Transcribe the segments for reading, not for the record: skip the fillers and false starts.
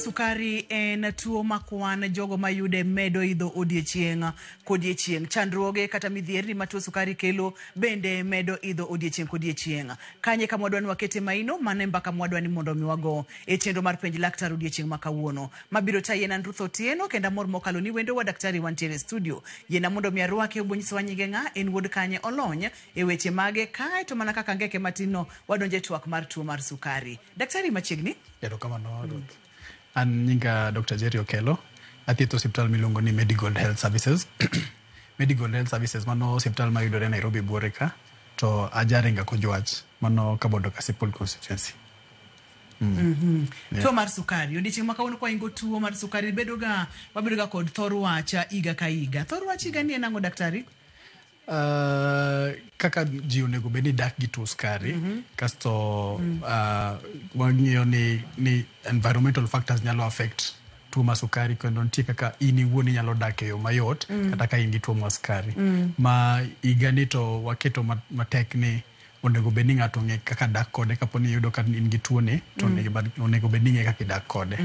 sukari en tuo ma kwan jogo mayude medo idho odiechieng' kodiechieng'. Chandruoge kata midhierni ma tuo sukari kelo bende medo idho odiechieng' kodiechieng'. Kanye kama wadwa ni wakete maino, mano e mbaka mwadwa ni mondo mi wago e chenro mar penj laktar odiechieng' ma kawuono. Mabiro tayi en an Ruth Otieno kendo amor mokalo ni wendo wa daktari wantiere e studio. Yiena mondo mi arwake obonyisowa nyinge ng'a, en wuod kanye, olony e weche mage, kae to mana kaka ngeke matin no wadonjo e twak mar tuo mar sukari. Daktari machiegni. Erokamano Ruth. An nyinga Dr. Jerry Okello, athietho osiptal miluongo ni Medigold Health Services. Medigold Health Services mano osiptal mayudore Nairobi buore ka to ajaringa Kojwach mano Kabondo Kasipul constituency. Yeah. Tuo mar sukari odiechieng' ma kawuono kwaingo tuo mar sukari bedo ga wabedo ga kod thor wach higa ka higa. Thor wach higa ni en ang'o daktari? Kaka ji onego bed ni dak gi tuo sukari kasto wang'iyo ni environmental factors nyalo affect tuo mar sukari kendo nitie kaka in iwuon inyalo dak e yo mayot kata ka in gi tuo mar sukari. Ma higani to waketo matek ni onego bed ni ng'ato ong'e kaka dak kode kapo ni iyudo ka in gi tuo ni to onego bed ni ing'e kaka idak kode.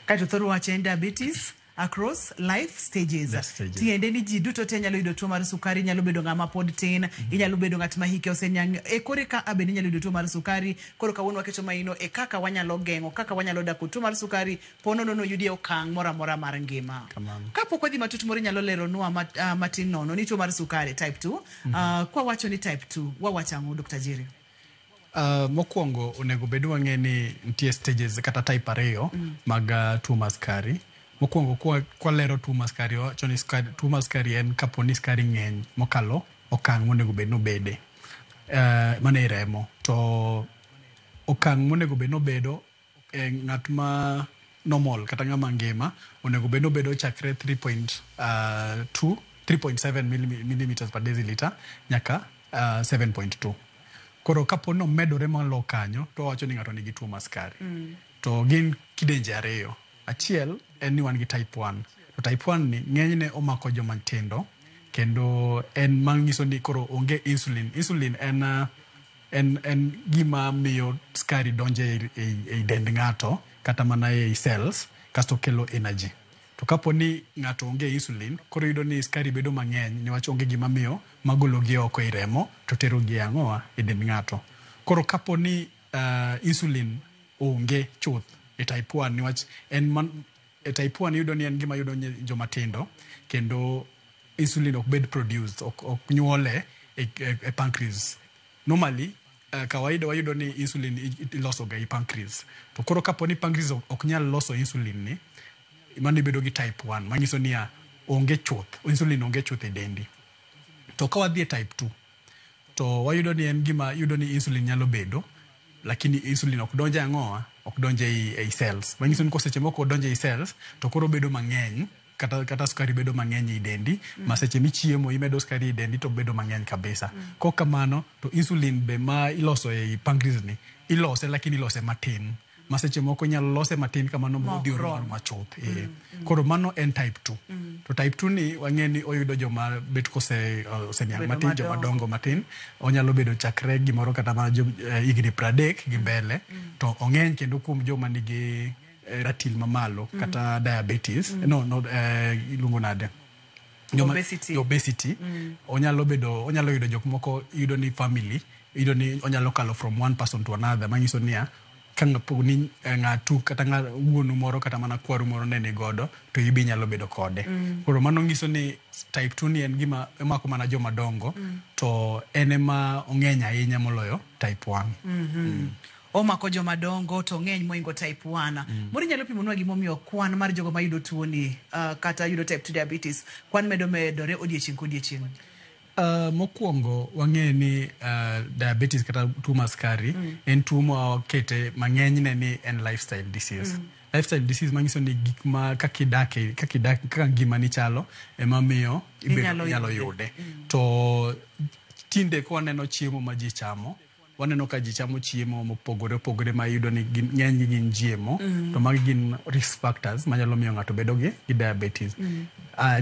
Kaeto thor wach en diabetes across life stages. Life stages. Tiende ni ji duto te nyalo yudo tuo mar sukari, nyalo bedo ng'ama pod tin, inyalo bedo ng'at ma hike oseniang' e kore ka a bende inyalo yudo tuo mar sukari. Koro kawuono waketo maino e kaka wanyalo geng'o, kaka wanyalo dak kod tuo mar sukari po nono noyudi e okang' moro amora mar ngima. Kamano. Kapok wadhi matut moro inyalo leronwa matin nono ni tuo mar sukari type 2. Kwawacho ni type 2, wawacho ang'o Dr. Jerry? Mokwongo onego bed wang'e ni nitie stages kata type ariyo mag tuo mar sukari. Mokwongo kwalero tuo mar sukari wawacho ni sukari, tuo mar sukari en kapo ni sukari ng'eny mokalo okang' monego bed nobede. Mano e remo. To okang' monego bed nobedo e ng'at ma normal kata ng'ama ngima onego bed nobedo chakre 3.2 3.7 millimeters per deciliter nyaka 7.2. Koro kapo ni omedore malo kanyo to wawacho ni ng'ato nigi tuo mar sukari. To gin kidenje ariyo. Achiel en ni wan gi type 1. To type 1 ni ng'enyne omako joma tindo kendo en manyiso ni koro onge insulin. Insulin en gima miyo sukari donjo e dend ng'ato kata mana ei cells kasto kelo energy. To kapo ni ng'ato onge insulin, koro iyudo ni sukari bedo mang'eny niwach onge gima miyo magolo gi oko e remo to tero gi ang'owa e dend ng'ato. Koro kapo ni insulin onge chuth e type 1 niwach en man, e type 1 iyudo ni en gima yudo joma tindo kendo insulin ok bed produced, ok nyuole e pancreas. Normally kawaida wayudo ni insulin iloso ga e pancreas. To koro kapo ni pancreas ok nyal loso insulin ni, mano ibedo gi type 1 manyiso niya onge chuth, insulin onge chuth e dendi. To ka wadhi e type 2 to wayudo ni en gima yudo ni insulin nyalo bedo lakini insulin ok donj e ang'owa, ok donj ei cells. Manyiso ni koseche moko odonjo ei cells to koro bedo mang'eny kata sukari bedo mang'eny ei dendi ma seche michiemo imedo sukari ei dendi to bedo mang'eny kabisa. Kok kamano to insulin be ma iloso ei pancreas ni ilose lakini ilose matin ma seche moko inyalo lose matin kamano modhi orumo machuth. Koro mano en type 2. To type 2 ni wang'e ni oyudo joma bet kose oseniang' matin, joma dongo matin, onyalo bedo chakre gimoro kata mana higni 30 gi mbele to ong'eny kendo kuom joma nigi ratil mamalo kata diabetes. No, iluongo nade? Obesity. Obesity. Onyalo bedo, onyalo yudo jok moko, iyudo ni family, iyudo ni onyalo kalo from one person to another, manyiso niya ka ni ng'atu kata wuonu moro kata mana kwaru moro ne ni godo to ibe inyalo bedo kode. Koro mano nyiso ni type 2 ni en gima omako mana joma dongo to en ema ong'eny ahinya moloyo type 1. Omako joma dongo to ng'eny moingo type 1. Moro inyalo pimonwa gimomiyo kwan mar jogo mayudo tuoni kata yudo type 2 diabetes kwan medo medore odiechieng' kodiechieng'? Mokwongo wang'e ni diabetes kata tuo mar sukari en tuo ma wakete mang'enyne ni en lifestyle disease. Lifestyle disease manyiso ni gik ma kaka idak, kaka ngimani chalo ema miyo inyalo yude. To tinde ka waneno chiemo ma ji chamo, waneno ka ji chamo chiemo mopogore opogore ma iyudo ni ng'enygi gin GMO, to magi gin risk factors manyalo miyo ng'ato bedo gi diabetes.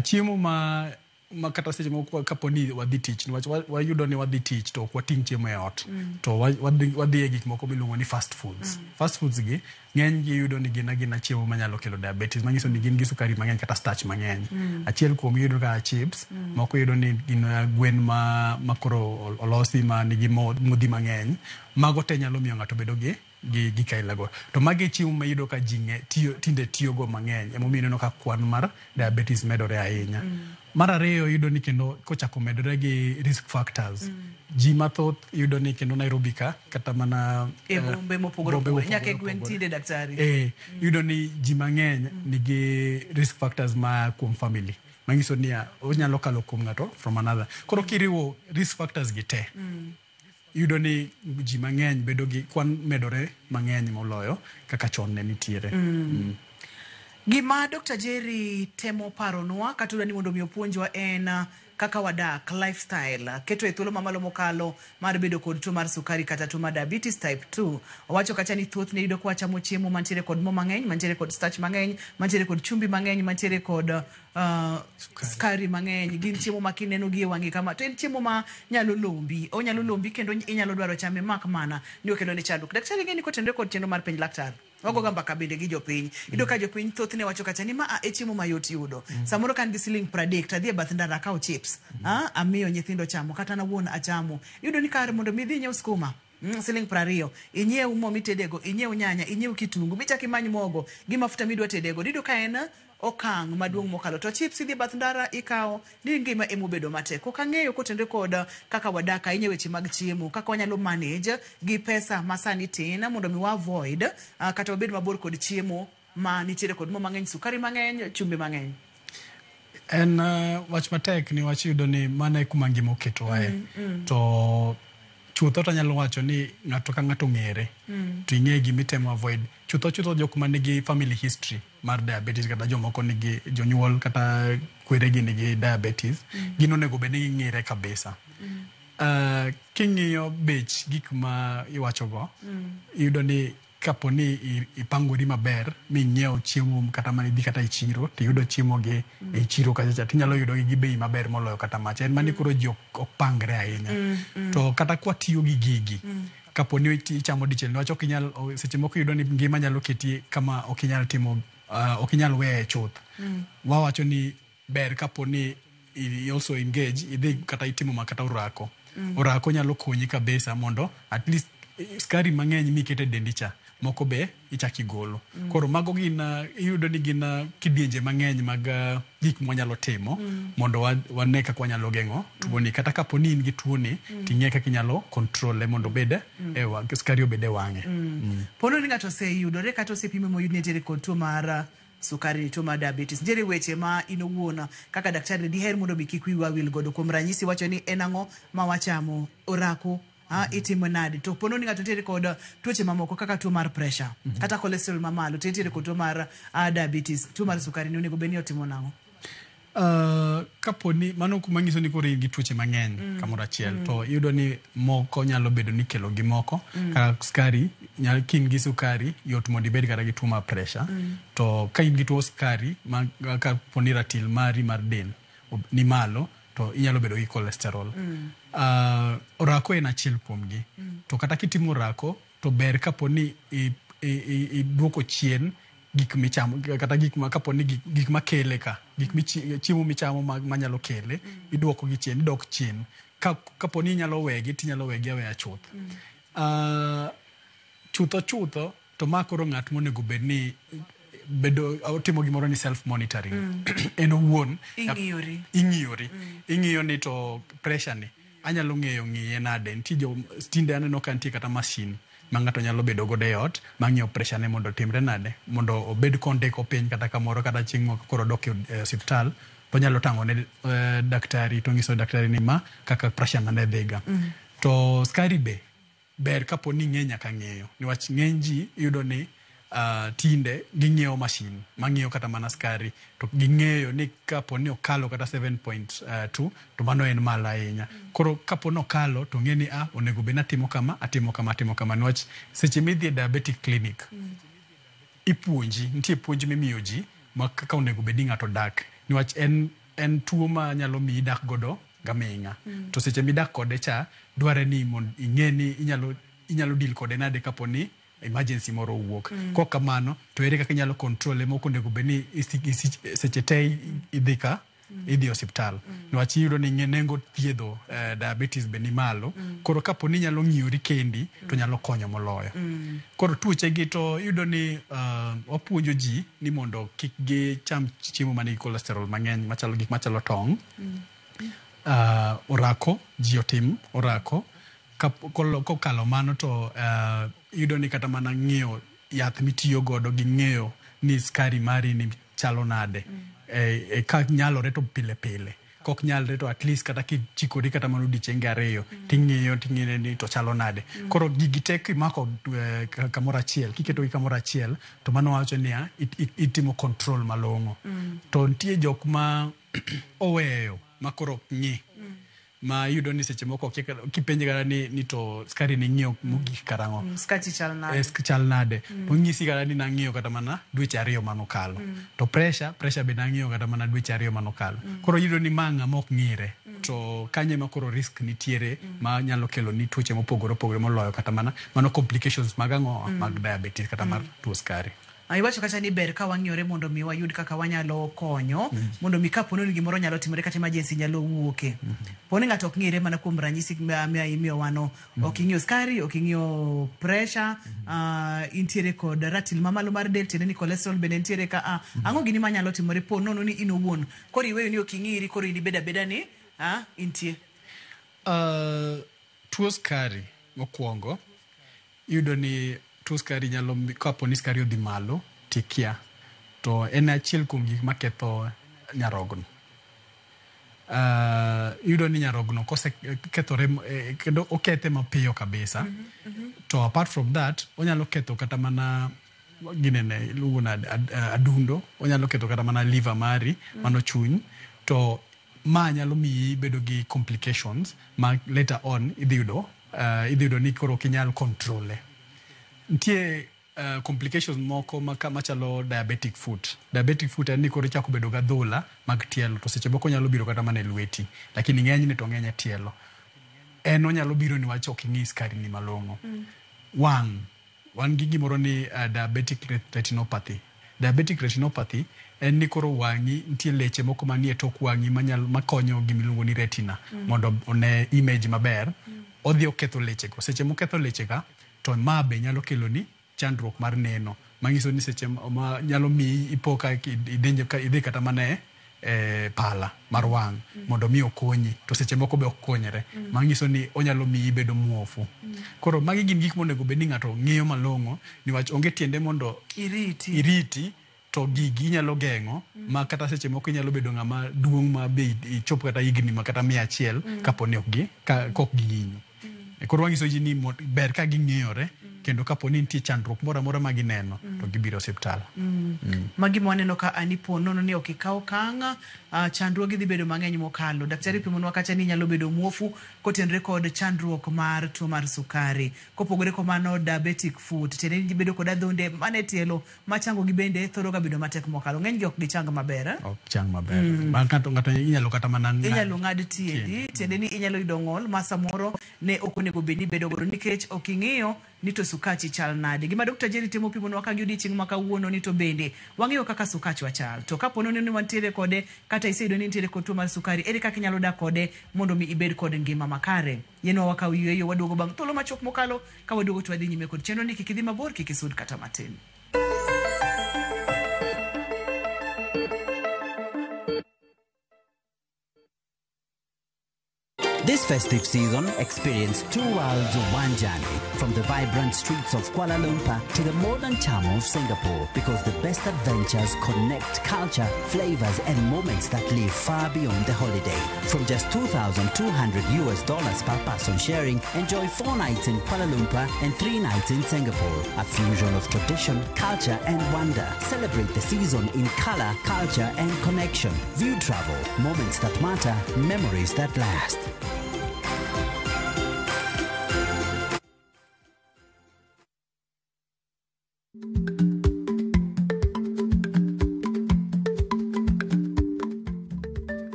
Chiemo ma Ma kata seche moko kapo ni wadhi tich, niwach wayudo ni wadhi tich to ok wating' chiemo e ot, to wadhi e gik moko miluongo ni fast foods. Fast foods gi ng'eny gi iyudo ni gin agina chiemo manyalo kelo diabetes, manyiso ni gin gi sukari mang'eny kata starch mang'eny. Achiel kuom iyudo kaka chips, moko iyudo ni gin gwen ma koro olosi ma nigi modhi mang'eny. Mago te nyalo miyo ng'ato bedo gi gik aila go. To magi e chiemo ma iyudo ka ji tinde tiyogo mang'eny, emomiyo ineno ka kwan mar diabetes medore ahinya. Mar ariyo, iyudo ni kendo kochako medore gi risk factors. Ji mathoth iyudo ni kendo Nairobi ka kata mana e bombe mopogore bombe opogore nyaka e mopogore gweng' opogore. Tinde daktari. Iyudo ni ji mang'eny nigi risk factors ma kuom family, manyiso niya onyalo kalo kuom ng'ato from another. Koro kiriwo risk factors gi te, iyudo ni ji mang'eny bedo gi kwan medore mang'eny moloyo kaka chon ne nitiere. Gima Dr. Jerry temo paronwa kata odwa ni mondo mi opuonjwa en kaka wadak, lifestyle, keto e thuolo mamalo mokalo mar bedo kod tuo mar sukari kata tuo mar diabetes type 2. Owacho kacha ni thothne iyudo ka wachamo chiemo mantiere kod mo mang'eny, mantiere kod starch mang'eny, mantiere kod chumbi mang'eny, mantiere kod sukari mang'eny. Gin chiemo ma kineno gi e wang'i kama to en chiemo ma nyalo lombi, onyalo lombi kendo inyalo dwaro chame mak mana ni okelo ni chandruok. Daktari ng'e ni kotenore kod chenro mar penj laktar, wagoga mbaka bende gi jopiny. Iyudo ka jopiny thothne wacho kacha ni ma e chiemo mayot yudo. Samoro ka an gi siling 30 to adhi e bath ndara akawo chips, amiyo nyithindo chamo kata an awuon achamo. Iyudo ni kar mondo mi idhi inyiew skuma siling 20, inyiew mo mitedego, inyiew nyanya, inyiew kitungu, michak imany mogo gi mafuta midwa tedego, iyudo ka en okang' maduong' mokalo. To chips idhi e bath ndara ikawo ni ngima emobedo matek. Ok ang'eyo kotenore kod kaka wadak ahinya weche mag chiemo, kaka wanyalo manage gi pesa ma sani tin mondo mi wa avoid kata wabed mabor kod chiemo ma nitiere kod mo mang'eny, sukari mang'eny, chumbi mang'eny. En wach matek niwach iyudo ni mano e kuma ngima oketowae. To chutho to anyalo wacho ni ng'ato ka ng'ato ong'ere to ing'e gima itemo avoid. Chutho chutho jok manigi family history mar diabetes kata jomoko nigi jonyuol kata kweregi nigi diabetes, gin onego bed ni ging'ire kabisa. King'iyo bech gik ma iwachogo, iyudo ni kapo ni ipangori maber minyiewo chiemo kata mana idhi kata e chiro tiyudo chiemo gi e chiro kacha cha, tinyalo yudo gi gi bei maber moloyo kata macha. En mani koro ji ok pangre ahinya. To kata kwatiyo gi gigi, kapo ni ichamo dichiel, niwach ok inyal, seche moko iyudo ni ngima nyalo keti kama ok inyal timo, ok inyal weye chuth. Wawacho ni ber kapo ni i also engage, idhi kata itimo ma kata orako. Orako nyalo konyi kabisa mondo at least sukari mang'eny mikete e dendi cha moko be ichak igolo. Koro mago gin iyudo ni gin kidienje mang'eny mag gik mwanyalo timo mondo wane kaka wanyalo geng'o tuoni. Kata kapo ni in gi tuoni, ting'e kaka inyalo control e mondo obed e sukari obed e wang'e. Pono ni ng'ato oseyudore kata osepime moyud ni nitiere kod tuo mar sukari, tuo mar diabetes. Nitiere weche ma in owuon kaka daktari diher mondo mi kik wiwa wil godo. Kuom ranyisi wacho ni en ang'o ma wachamo, orako itimo nade? To pono ni ng'ato nitiere kod tuoche mamoko kaka tuo mar pressure, kata cholesterol mamalo, to nitiere kod tuo mar diabetes, tuo mar sukari ni onego bed ni otimo nang'o? Kapo ni mano kuma nyiso ni koro in gi tuoche mang'eny kamoro achiel, to iyudo ni moko nyalo bedo ni kelo gi moko kaka sukari nyal, ka in gi sukari yot mondo ibed kata gi tuo mar pressure. To ka in gi tuo sukari ma kapo ni ratil mari mar del ni malo, to inyalo bedo gi cholesterol. Orako en achiel kuomgi. To kata kitimo orako to ber kapo ni iduoko chien gik michamo kata gik ma kapo ni gik makele ka gik chiemo michamo manyalo kele, iduoko gi chien, idok chien. Kapo ni inyalo wegi, tinyalo wegi aweya chuth. Chutho chutho to ma koro ng'at monego bed ni bedo otimo gimoro ni self monitoring en owuon. Ing'iyori. Ing'iyori, ing'iyo ni to pressure ni anyalo ng'eyo ng'iye nade. Nitie jo tinde aneno ka nitie kata machine ma ng'ato nyalo bedo godo e ot mang'iyo pressure ne mondo otimre nade, mondo obed kondiko piny kata kamoro, kata chieng' moko koro odok e osiptal to onyalo tang'o ne daktari to ng'iso daktari ni ma kaka pressure na ne dhiga. To skari be ber kapo ni ing'e nyaka ng'eyo, niwach ng'eny ji iyudo ni tinde ging'iewo machine mang'iyo kata mana skari to ging'eyo ni kapo ni okalo kata 7.2 to mano en malo ahinya. Koro kapo ni okalo to ng'e ni onego bed ni atimo kama, atimo kama, atimo kama, niwach seche midhi e diabetic clinic ipuonji, nitie puonj mimiyo ji ma kaka onego bed ni ng'ato dak, niwach en en tuo ma nyalo miyi dak godo gaming'a. To seche midak kode cha, dware ni mondo ing'e ni inyalo deal kode nade kapo ni emergency moro owuok. Kok kamano, to ere kaka inyalo control e mok onego bed ni seche te idhi ka idhi e osiptal. Niwach iyudo ni nengo thiedho diabetes be ni malo. Koro kapo ni inyalo ng'iyori kendi, to nyalo konyo moloyo. Koro tuoche gi to iyudo ni wapuonjo ji ni mondo kik gicham chiemo manigi cholesterol mang'eny machalo gik machalo tong'. Orako, ji otim orako. Kokalo mano to iyudo ni kata mana ng'iyo yath mitiyo godo gi ng'eyo ni skari mari ni chalo nade. Ka nyalore to pile pile. Kok nyalre to at least kata kichikori kata mana odiochienge ariyo, ting'iyo ting'iyo ni to chalo nade. Koro gigi te kimako kamoro achiel, kiketogi kamoro achiel, to mano wacho niya, itimo control malong'o. To nitie jok ma oweyo ma koro ok ng'i. Ma iyudo ni seche moko kipenje kata ni to skari ni ng'iyo mogik karang'o. Skachi chal nade? Chal nade. Onyisi kata ni nang'iyo kata mana dweche ariyo manokalo. To pressure be nang'iyo kata mana dweche ariyo manokalo. Koro iyudo ni ma ng'ama ok ng'ire. To kanyo ema koro risk nitiere ma nyalo kelo ni tuoche mopogore opogore moloyo kata mana mano complications mag ang'o mag diabetes kata mar tuo skari. Iwacho kacha ni ber ka wang'iyore mondo mi wayud kaka wanyalo konyo, mondo mi kapo ni gimoro nyalo timore kata emergency nyalo wuoke. Po ni ng'ato ok ng'ire mana kuom ranyisi ma imiyo wano, ok ing'iyo skari, ok ing'iyo pressure, intiere kod ratil mamalo mar del, tiende ni cholesterol bende nitiere ka. Ang'o gini manyalo timore po nono ni in owuon koro iweyo ni ok ing'iri, koro in ibed abeda ni intie? Tuo skari mokwongo iyudo ni tuo skari nyalo kapo ni skari odhi malo tikia, to en achiel kuom gik maketho nyarogno. Iyudo ni nyarogno kosekethore, kendo okethe mapiyo kabisa. To apart from that, onyalo ketho kata mana ginene iluongo nade, adundo, onyalo ketho kata mana liver mari, mano chuny. To ma nyalo miyi bedo gi complications ma later on idhi yudo ni koro ok inyal control e. Nitie complications moko machalo diabetic foot. Diabetic foot en ni koro ichako bedo gi adhola mag tielo, to seche moko nyalo biro kata mana e lweti, lakini ng'enyne to ng'eny e tielo. En onyalo biro niwach ok ing'i skari ni malong'o. Wang', wan gi gimoro ni diabetic retinopathy. Diabetic retinopathy en ni koro wang'i nitie leche moko manie tok wang'i makonyo gimiluongo ni retina mondo one image maber. Odhi oketho lechego. Seche moketho lechega, to ma be nyalo kelo ni chandruok mar neno. Manyiso ni seche ma nyalo miyi ipo ka idhi kata mana e pala mar wang' mondo mi okonyi, to seche moko be ok konyre. Manyiso ni onyalo miyi bedo muofu. Koro magi gin gik monego bed ni ng'ato ng'iyo malong'o, niwach onge tiende mondo iriti. Iriti to gigi inyalo geng'o, ma kata seche moko inyalo bedo ng'ama duong' ma be ichop kata higni ma kata 100 kapo ni ok gi, ka, kok gihinyi. Koro wanyiso ji ni ber ka ging'iyore, kendo kapo ni nitie chandruok moro amora ma gineno, to gibiro osiptal. Magi ma waneno ka ani po nono ni ok ikaw okang', chandruoge dhi bedo mang'eny mokalo. Daktari pimonwa kacha ni inyalo bedo muofu kotenore kod chandruok mar tuo mar sukari. Kopogore kod mano, diabetic foot, tiende ni bedo kod adhonde mane tielo machango gi bende thoro ga bedo matek mokalo. Ng'eny gi ok gichang maber, eh? Ok chang maber. Ma ng'ato inyalo kata mana ng'ad Inyalo ng'ad tiendi, tiende ni inyalo yudo ng'ol ma samoro ne ok onego bed ni bedo godo nikech ok ing'iyo ni to sukachi chal nade. Gima Dr. Jerry temo pimonwa ka gi odiochieng' ma kawuono ni to bende wang'iyo kaka sukachwa chal. To kapo ni wantiere kode kata iseyudo ni nitiere kod tuo mar sukari, ere kaka inyalo dak kode mondo mi ibed kod ngima makare? Yienwa wakaw yueyo, waduogo bang' thuolo machuok mokalo, ka waduogo to wadhi nyime kod chenro ni kik idhi mabor, kik isud kata matin. This festive season, experience two worlds, one journey. From the vibrant streets of Kuala Lumpur to the modern charm of Singapore, because the best adventures connect culture, flavors, and moments that live far beyond the holiday. From just $2,200 US dollars per person sharing, enjoy 4 nights in Kuala Lumpur and 3 nights in Singapore. A fusion of tradition, culture, and wonder. Celebrate the season in color, culture, and connection. View Travel, moments that matter, memories that last.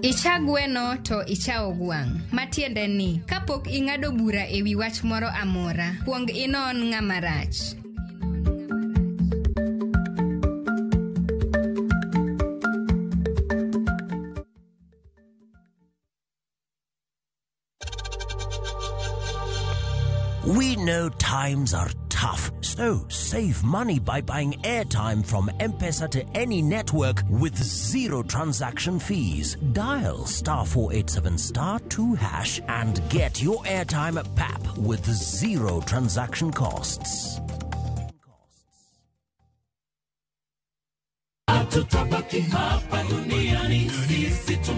Icha gweno to icha ogwang'. Matiende ni, kapok ing'ado bura e wi wach moro amora, kuong inon ng'ama rach. We know times are tough, so save money by buying airtime from M-Pesa to any network with zero transaction fees. Dial star 487 star 2 hash and get your airtime at PAP with zero transaction costs.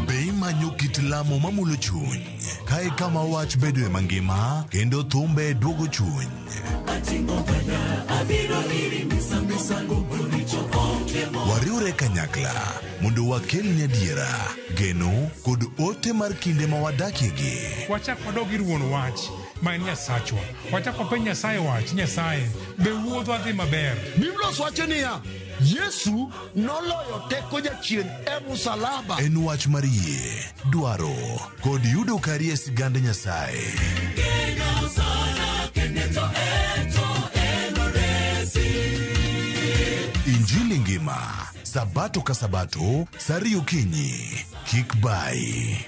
Be imanyo kit lamo mamulo chuny? Kae kama wach bedoe mangima kendo thumbe duogo chuny. Wariwre kanyakla mondo wakelni adiera, geno kod ote mar kinde ma wadakiegi. Wachak wadog ir wuon wach ma en Nyasachwa. Wachak wapenj Nyasaye wach, Nyasaye, be wuodhwa dhi maber? Biblos wacho niya, Yesu noloyo teko jachien e musalaba. En wach mar yie, dwaro kod yudo kari e sigand Nyasaye. Injili ngima, Sabato ka Sabato, saa ariyo okinyi. Kik bai.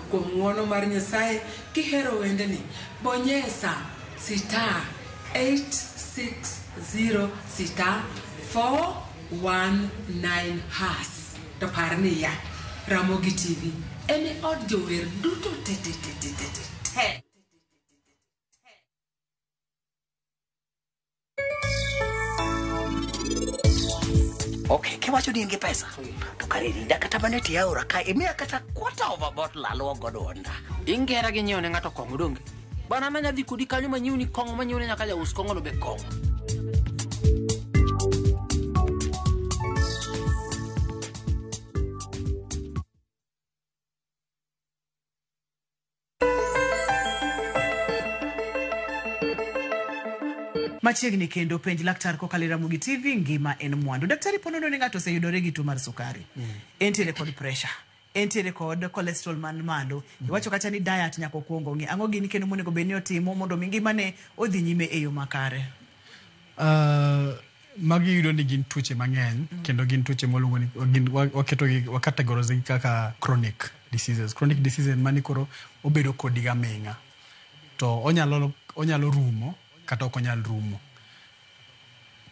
Kuom ng'wono mar Nyasaye kihero wendeni, bonyesa star 860 star 419 hash. To par niya, Ramogi TV en e od jower duto te te te te te te te. Okay, kiwacho ni in gi pesa to kare rinda kata mana tie aora ka imiya kata quarter of a bottle aluo godo onda. Ingera gi nyiewo ne ng'ato kong'o donge? Bana an anyadhi kodi kanyo manyiewni kong'o manyiewne nyaka jaus kong'ono be kong'o. Machiegni kendo penj laktar kokalo e Ramogi TV, ngima en mwandu. Daktari, ponono ni ng'ato oseyudore gi tuo mar sukari, entiere kod pressure, entiere kod cholesterol man malo. Iwacho kacha ni diet nyaka okuong ong'i. Ang'o gini kendo monego bed ni otimo mondo mi ngimane odhi nyime e yo makare? Magi yudo ni gin tuoche mang'eny kendo gin tuoche moluongo ni gin waketogi wa categorize gi kaka chronic diseases. Chronic diseases mani koro obedo kodi gaming'a to onyalo rumo kata ok onyal rumo.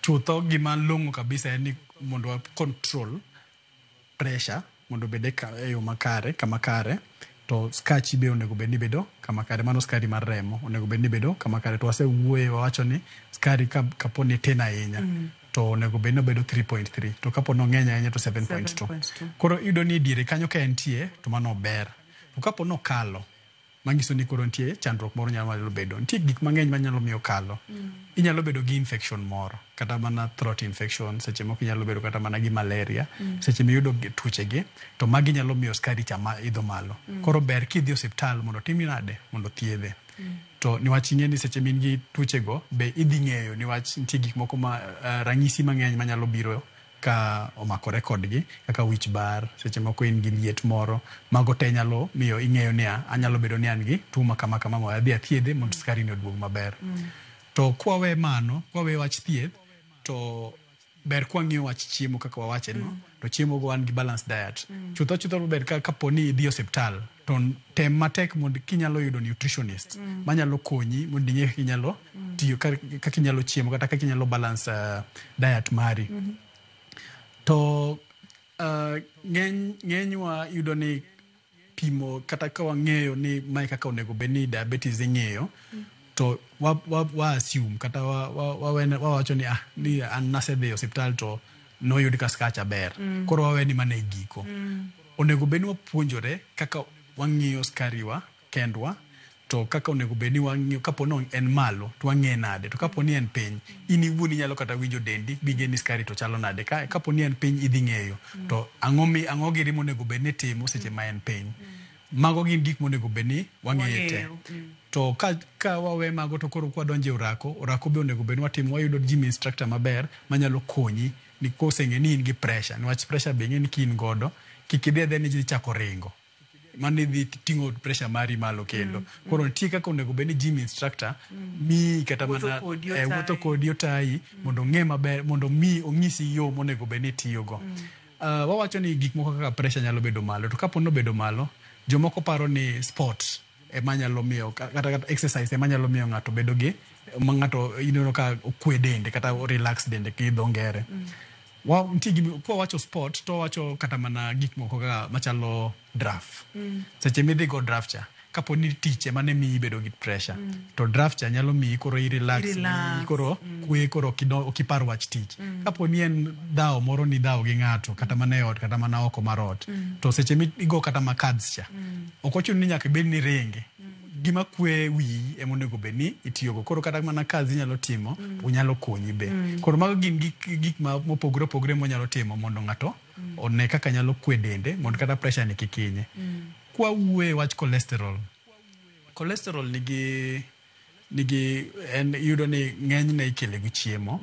Chutho gima long'o kabisa en ni mondo wa control pressure mondo obed e yo makare kama kare to skachi be onego bed ni bedo kama kare. Mano skari mar remo onego bed ni bedo kama kare. To wasewuoye wawacho ni skari kapo ni tin ahinya to onego bed ni obedo 3.3 to kapo ni ong'eny ahinya to 7.2. 7.2. Koro iyudo ni diere kanyo ka entie to mano ber. To kapo ni okalo manyiso ni koro nitie chandruok moro nyalo bedo. Nitie gik mang'eny manyalo miyo kalo. Inyalo bedo gi infection moro kata mana throat infection, seche moko inyalo bedo kata mana gi malaria. Seche miyudo tuoche gi to magi nyalo miyo skari cha ma idho malo. Koro ber kidhi osiptal mondo timni nade mondo thiedhe. To niwach ing'e ni seche ma in gi tuoche go be idhi ng'eyo niwach nitie gik moko ma ranyisi mang'eny manyalo biro ka omakore kodgi kaka wich bar, seche moko in gi liet moro, mago te nyalo miyo ing'eyo niya anyalo bedo ni an gi tuo ma kama kama mondo adhi athiedhe mondo skari ni oduog maber. To kwawe mano, kwawe wach thieth, to ber kwang'iyo wach chiemo kaka wawache no, to chiemo go wan gi balanced diet. Chutho chutho ber ka kapo ni idhi osiptal to tem matek mondo kinyalo yudo nutritionist manyalo konyi mondo ing'e kaka inyalo tiyo kaka inyalo chiemo kata kaka inyalo balance diet mari. To ng'enywa yudo ni pimo kata ka wang'eyo ni mae kaka onego bed ni diabetes ing'iyo to wa assume kata wawacho ni ah, ni an nasedhi e osiptal to noyud ka skacha ber. Koro wawe ni mana e giko. Onego bed ni wapuonjore kaka wang'iyo skari wa kendwa To kaka onego bed ni wang'iyo kapo ni en malo to wang'e nade, to kapo ni en piny, in iwuon inyalo kata winjo dendi bing'e ni sukari to chalo nade. Kapo ni en piny idhi ng'eyo to ang'o giri monego bed ni itimo seche ma en piny. Mago gin gik monego bed ni wang'eyo te. To ka wawe mago to koro kwadonjo e orako, orako be onego bed ni watimo, wayudo gym instructor maber manyalo konyi ni koseng'e ni in gi pressure, niwach pressure be ing'e ni ka in godo kik idhi adhiya ni idhi chako ringo, mano idhi ting'o pressure mari malo kendo. Koro nitie kaka onego bed ni gym instructor miyi kata mana wuotho kodi otayi mondo ong'e maber, mondo mi onyisi yo monego bed ni itiyogo. Wawacho ni gik moko kaka pressure nyalo bedo malo, to kapo ni obedo malo, jomoko paro ni sport ema nyalo miyo kata exercise ema nyalo miyo ng'ato bedo gi ma ng'ato ineno ka okwe dende kata relax dende gi dho ngere. Nitie kwa wacho sport to wacho kata mana gik moko kaka machalo draft. Seche midhi go draft cha, kapo ni tich ema ne miyi bedo gi pressure, to draft cha nyalo miyi koro i relax, koro kwe, koro ok ipar wach tich. Kapo ni en dhawo moro ni dhawo gi ng'ato kata mana e ot kata mana oko mar ot, to seche migo kata ma cards cha, ok ochuno ni nyaka ibed ni ringe. Gima kwe wiyi ema onego bed ni itiyogo. Koro kata mana kazi inyalo timo, onyalo konyi be. Koro mago gin gik ma mopogore opogore monyalo timo mondo ng'ato one kaka nyalo kwe dende mondo kata pressure ni kik hinye. Kwa wuoye wach cholesterol, cholesterol nigi en iyudo ni ng'enyne ikele gi chiemo,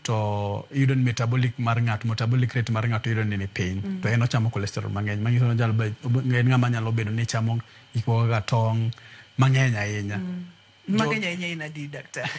to iyudo ni metabolic mar ng'ato, metabolic rate mar ng'ato iyudo ni ni piny, to en ochamo cholesterol mang'eny, manyiso ni en ng'ama nyalo bedo ni chamo gik moko kaka tong' mang'eny ahinya. Mang'eny ahinya in adi, daktari?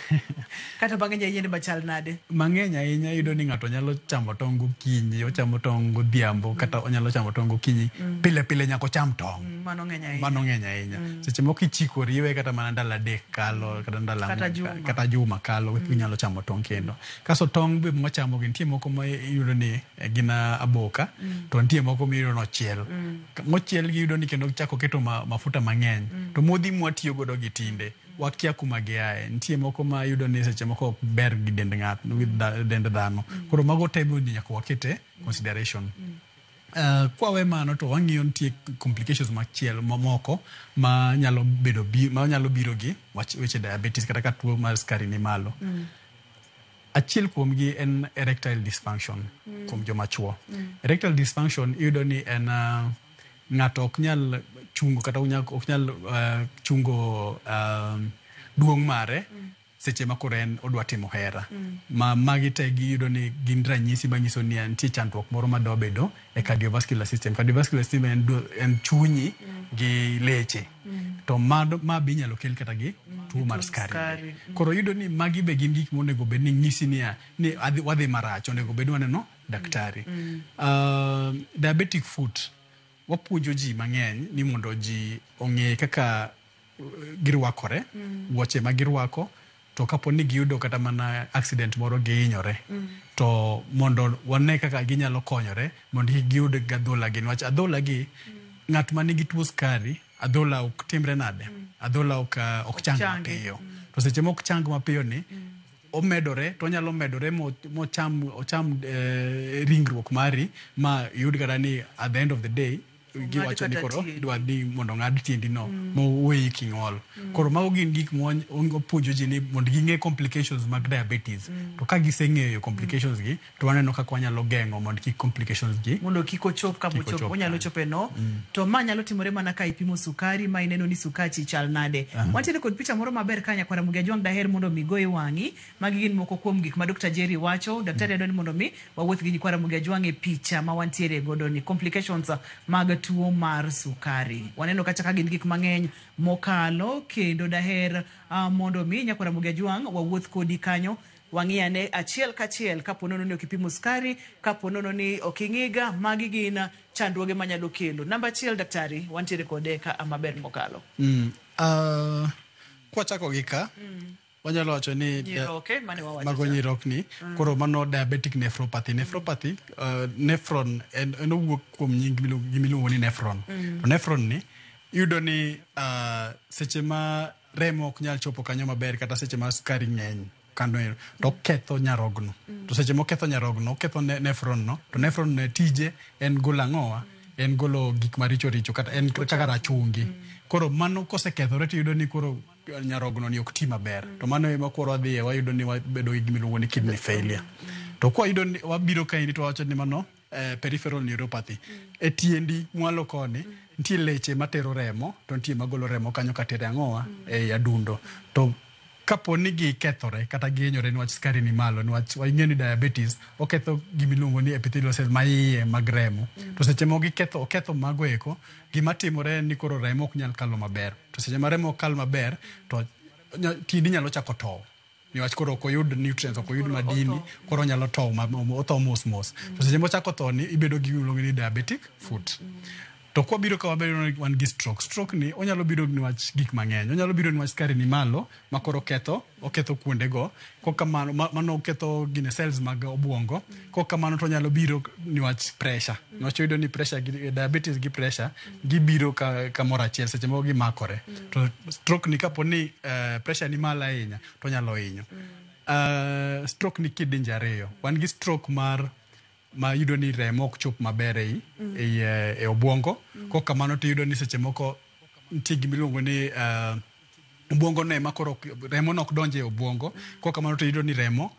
Kata mang'eny ahinya ni machal nade? Mang'eny ahinya iyudo ni ng'ato nyalo chamo tong' gokinyi, ochamo tong' godhiambo, kata onyalo chamo tong' gokinyi. Pile pile nyaka ocham tong'. Mano ng'eny ahinya. Mano ng'eny ahinya. Seche moko ichikori iwe kata mana ndalo 3 kalo, kata ndalo 4, kata juma kalo, inyalo chamo tong' kendo. Kaso tong' be mwachamo gi nitie moko ma iyudo ni gin aboka, to nitie moko miyudo ni ochiel. Mochiel gi iyudo ni kendo chako keto mafuta mang'eny. To modhi mwatiyo godo gi tinde wakia kuma giaye. Nitie moko ma iyudo ni seche moko ok ber gi dend ng'ato, dend dhano. Koro mago te be nyaka wakete consideration. Kwa we mano to wang'iyo nitie complications machielo mamoko ma nyalo bedo ma nyalo biro gi weche diabetes kata ka tuo mar sukari ni malo. Achiel kuomgi en erectile dysfunction kuom joma chuo. Erectile dysfunction iyudo ni en ng'ato ok nyal chungo kata ok nyal chungo duong' mare seche ma koro en odwa timo hera. Ma magi te giyudo ni gin ranyisi manyiso ni nitie chandruok moro madwa bedo e cardiovascular system. Cardiovascular system en chunyi gi leche. To ma be inyalo kel kata gi tuo mar sukari. Koro iyudo ni magi be gin gik monego bed ni nyisi niya ni wadhi marach, onego bed ni waneno daktari. Diabetic foot, wapuonjo ji mang'eny ni mondo ji ong'e kaka girwakore, wuoche ma girwako, to kapo ni giyudo kata mana accident moro gihinyore, to mondo wane kaka ginyalo konyore mondo kik giyud adhola gi, niwach adhola gi ng'at ma nigi tuo sukari adhola ok timre nade, adhola ok chang mapiyo. To seche ma ok chang mapiyo ni omedore, to onyalo medore mocham ocham ringruok mari ma iyud kata ni at the end of the day giwacho ni koro idwa ni mondo ng'ad tiendi no moweyi king'ol. Koro mago gin gik mwapuonjo ji ni mondo ging'e complications mag diabetes. To ka giseng'eyo complications gi, to waneno kaka wanyalo geng'o mondo kik complications gi mondo kik ochop kama ochopo, onyalo chope no. To ma nyalo timore mana ka ipimo sukari ma ineno ni sukachi chal nade. Wantiere kod picha moro maber ka nyakwara Ramogi Ajwang' daher mondo mi goye wang'i. Magi gin moko kuom gik ma Dr. Jerry wacho. Daktari adwaro ni mondo mi wawuoth gi nyikwara Ramogi Ajwang' e picha ma wantiere godo ni complications mag tuo mar sukari. Waneno kacha ka gin gik mang'eny mokalo, kendo daher mondo mi nyakwara Ramogi Ajwang' wawuoth kodi kanyo wang'iyane achiel kachiel kapo nono ni ok ipimo sukari, kapo nono ni ok ing'iga, magi gin chandruoge manyalo kelo. Namba 1 daktari, wantiere kode ka maber mokalo. Kwachako gi ka, wanyalo wacho ni nyiroke mane wawacho mago nyirokni. Koro mano diabetic nephropathy. Nephropathy, nephron en owuok kuom nying gimiluongo ni nephron. To nephron ni iyudo ni seche ma remo ok nyal chopo kanyo maber kata seche ma sukari ng'eny kando to oketho nyarogno. To seche moketho nyarogno, oketho nephron no, to nephron ne tije en golo ang'owa, en golo gik maricho richo kata en kaka rachungi. Koro mano kosekethore tiyudo ni koro nyarogno ni ok ti maber. To mano ema koro wadhiye wayudo ni wabedo gi gimiluongo ni kidney failure. To kwayudo ni wabiro kaendi to wawacho ni mano peripheral neuropathy. E tiendi mwalo koni nitie leche matero remo to nitie magolo remo kanyo katere ang'owa ei adundo. To kapo ni gikethore kata gihinyore niwach sukari ni malo niwach wang'eyo ni diabetes oketho gimiluongo ni epithelial cells ma iye mag remo. To seche ma giketho oketho mago eko, gima timore en ni koro remo ok nyal kalo maber. To seche ma remo ok kal maber to tiendi nyalo chako tow. Niwach koro ok oyud nutrients, ok oyud madini, koro onyalo tow otho mos mos. To seche mochako tho ni ibedo gi gimiluongo ni diabetic foot. To kwabiro ka wabedo ni wan gi stroke. Stroke ni onyalo biro niwach gik mang'eny. Onyalo biro niwach sukari ni malo ma koro ketho oketho kuonde go. Kok kamano mano oketho gine cells mag obuongo. Kok kamano to onyalo biro niwach pressure. Niwach iyudo ni pressure gi diabetes gi pressure gibiro kamoro achiel seche moko gimakore. To stroke ni kapo ni pressure ni malo ahinya to onyalo hinyo. Stroke ni kidienje ariyo. Wan gi stroke mar ma yudo ni remo ok chop maber ei, ei, e obuongo. Kok kamano to iyudo ni seche moko nitie gimiluongo ni obuongo no ema koro remo no ok donj e obuongo. Kok kamano to iyudo ni remo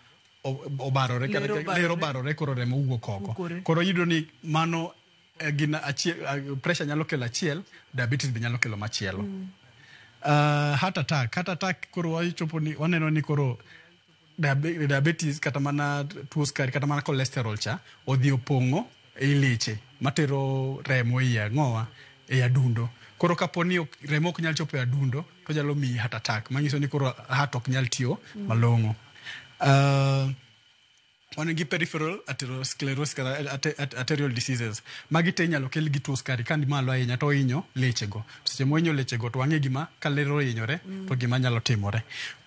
obarore ler obarore koro remo wuok oko. Koro iyudo ni mano gin achiel, pressure nyalo kelo achiel, diabetes be nyalo kelo machielo. Heart attack koro wachopo ni waneno ni koro diabetes kata mana tuo sukari kata mana cholesterol cha odhi opong'o ei leche matero remo ei ang'owa ei adundo. Koro kapo ni remo ok nyal chopo e adundo to nyalo miyi heart attack manyiso ni koro heart ok nyal tiyo malong'o. Wan gi peripheral atherosclerosis kata arterial diseases. Magi te inyalo kel gi tuo sukari ka ni malo ahinya to ohinyo lechego. Seche mohinyo lechego to wang'e gima ka ler ohinyore to gima nyalo timore.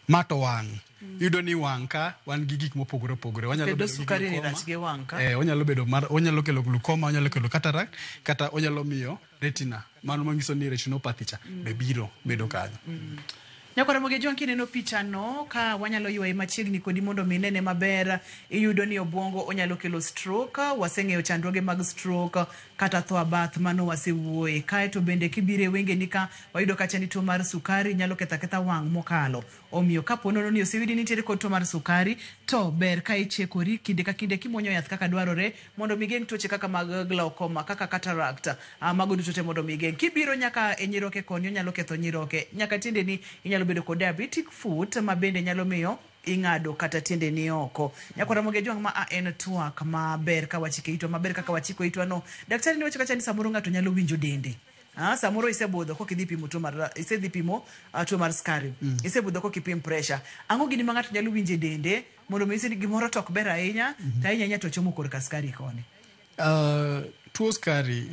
Ma to wang'. Iyudo ni wang' ka wan gi gik mopogore opogore. Wanyalo bedo gi glaucoma. Onyalo bedo mar onyalo kelo glaucoma, onyalo kelo cataract, kata onyalo miyo retina. Mano manyiso ni retinopathy cha be biro bedo kanyo. Nyakwara Mogejo, kineno picha no ka wanyalo ywaye machiegni kodi mondo mi nene maber, iyudo ni obuongo onyalo kelo stroke. Waseng'eyo chandruoge mag stroke kata tho abath, mano wasewuoye. Kaeto bende kibiro e wengeni ka wayudo kacha ni tuo mar sukari nyalo ketho aketha wang' mokalo. Omiyo kapo nono ni oseyudi ni nitiere kod tuo mar sukari, to ber ka ichekori kinde ka kinde kimuonyo yath kaka dwarore mondo mi geng' tuoche kaka mag glaucoma, kaka cataract, mago duto te mondo mi geng'. Kibiro nyaka e nyiroke koni onyalo ketho nyiroke, nyaka tiendeni inyalo bedo kod diabetic foot ma bende nyalo miyo ing'ado kata tiendeni oko. Nyakwara Mogejo, ma a en twak maber ka wachiko itwa maber kaka wachiko itwa no. Daktari ni wacho kacha ni samoro ng'ato nyalo winjo dende. Samoro isebudho kok idhi pimo tuo mar isedhi pimo tuo mar sukari. Isebudho kok ipim pressure. Ang'o gini ma ng'ato nyalo winjo e dende mondo mi ni gimoro to ok ber ahinya, to ahinya ahinya to chomo korka sukari koni. Tuo sukari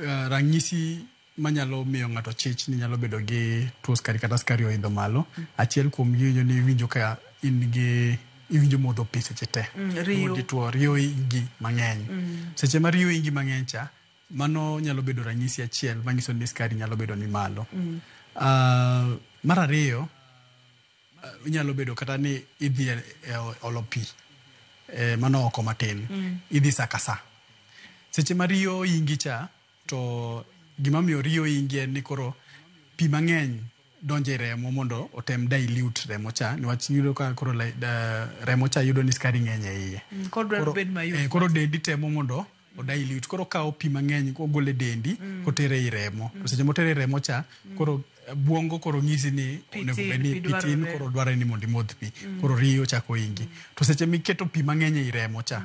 ranyisi manyalo miyo ng'ato chich ni nyalo bedo gi tuo sukari kata sukari oidho malo. Achiel kuom gi iwinjo ni iwinjo ka in gi iwinjo modho pi seche te. Riyo. Tuo riyo ingi mang'eny. Seche ma riyo ingi mang'eny cha, mano nyalo bedo ranyisi achiel manyiso ni sukari nyalo bedo ni malo. Mar ariyo, inyalo bedo kata ni idhi e olo pi, mano oko matin, idhi sa ka sa. Seche ma riyo ingi cha, to gima miyo riyo ingi en ni koro pi mang'eny donjo e remo mondo otem dilute remo cha, niwach iyudo ka koro remo cha yudo ni sukari ng'eny e iye. Koro dwaro bed mayot. Koro dendi temo mondo odilute, koro okawo pi mang'eny ogolo e dendi kotere ei remo. To seche motere e remo cha, koro buongo koro nyisi ni onego bed ni pi tin, koro dwarore ni mondo imodh pi. Koro riyo chako ingi. To seche miketo pi mang'eny ei remo cha,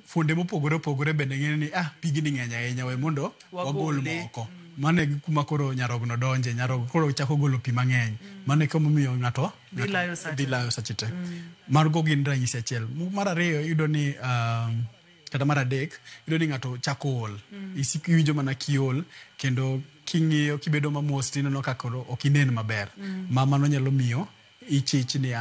fuonde mopogore opogore bende ng'eyo ni pigni ng'eny ahinya, we mondo wagol moko. Mano e kuma koro nyarogno donje, nyarogno koro chako golo pi mang'eny. Mano e kuma omiyo ng'ato dhi layo sache te. Mago gin ranyisi achiel. Mar ariyo iyudo ni kata mar adek iyudo ni ng'ato chako ol. Iwinjo mana kiol kendo king'iyo kibedo mamos tineno ka koro ok inen maber. Ma mano nyalo miyo ichich ni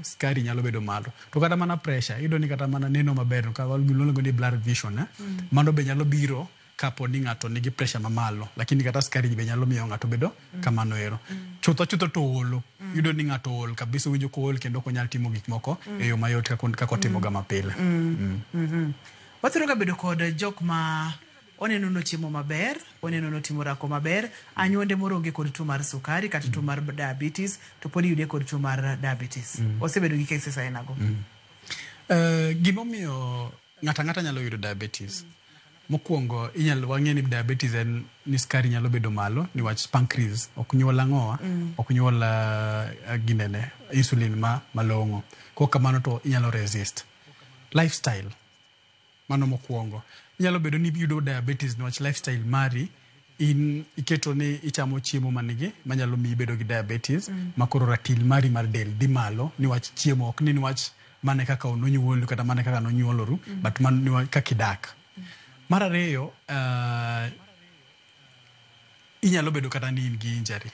sukari nyalo bedo malo. To kata mana pressure, iyudo ni kata mana neno maber, ka waluongo ni blurred vision, mano be nyalo biro kapo ni ng'ato nigi pressure mamalo, lakini kata sukari be nyalo miyo ng'ato bedo kamano ero. Chutho chutho to olo, iyudo ni ng'ato ol kabisa, owinjo kool kendo ok onyal timo gik moko e yo mayot kaka otimoga mapile. Wathoro ga bedo kod jok ma Oneno nochiemo maber, oneno notimo orako maber, anyuonde moro onge kod tuo mar sukari kata tuo mar diabetes, to pod iyude kod tuo mar diabetes. Osebedo gi cases ainago. Gimomiyo ng'ato ang'ata nyalo yudo diabetes. Mokwongo inyalo wang'e ni diabetes en ni sukari nyalo bedo malo niwach pancreas ok nyuol ang'owa ok nyuol ginene insulin ma malong'o. Kok kamano to inyalo resist. Lifestyle mano mokwongo. Inyalo bedo ni iyudo diabetes niwach lifestyle mari in iketo ni ichamo chiemo manigi manyalo miyi bedo gi diabetes ma koro ratil mari mar del dhi malo niwach chiemo ok ni niwach mane kaka nonyuolu kata mane kaka nonyuoloru but mano niwach kaka idak. Mar ariyo, inyalo bedo kata ni in gi injury.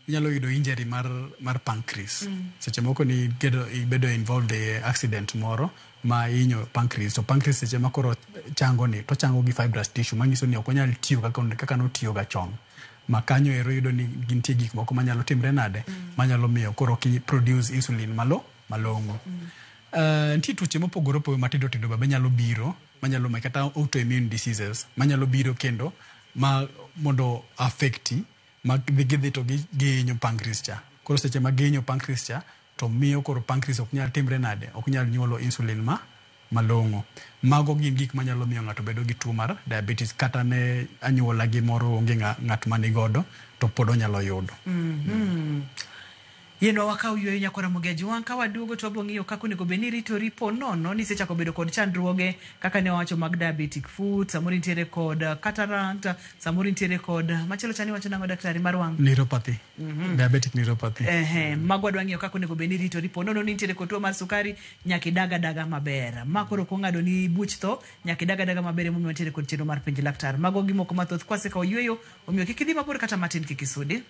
Inyalo yudo injury mar pancreas. Seche moko ni ibedo involved e accident moro ma hinyo pancreas. To pancreas seche ma koro chango ni to chango gi fibrous tissue manyiso ni ok onyal tiyo kaka notiyo ga chon. Ma kanyo ero yudo ni gintie gik moko manyalo timre nade manyalo miyo koro ok produce insulin malong'o. Nitie tuoche mopogore opogore matindo tindo be nyalo biro manyalo ma kata autoimmune diseases manyalo biro kendo ma mondo affecti ma gidhi to gihinyo pancreas cha. Koro seche ma gihinyo pancreas cha to miyo koro pancreas ok nyal timre nade, ok nyal nyuolo insulin ma malong'o. Mago gin gik manyalo miyo ng'ato bedo gi tuo mar diabetes kata ne anyuola gi moro onge ng'at manigodo to pod onyalo yudo. Yienwa wakaw yweyo nyakora Mogeji wang' ka waduogo to wabiro ng'iyo kaka onego bed ni iritori po nono ni isechako bedo kod chandruoge kaka ne wawacho mag diabetic foot, samoro intiere kod cataract, samoro intiere kod machielo chani wacho nang'o daktari mar wang'? Neuropathy. Diabetic neuropathy. Mago wadwa ng'iyo kaka onego bed ni iritori po nono ni intiere kod tuo mar sukari nyaka idag adaga maber. Ma koro ok ong'ado ni buch tho nyaka idag adaga maber emomiyo wantiere kod chenro mar penj laktar. Mago gi moko mathoth kwasekawo yweyo omiyo kik idhi mabor kata matin kik isudi.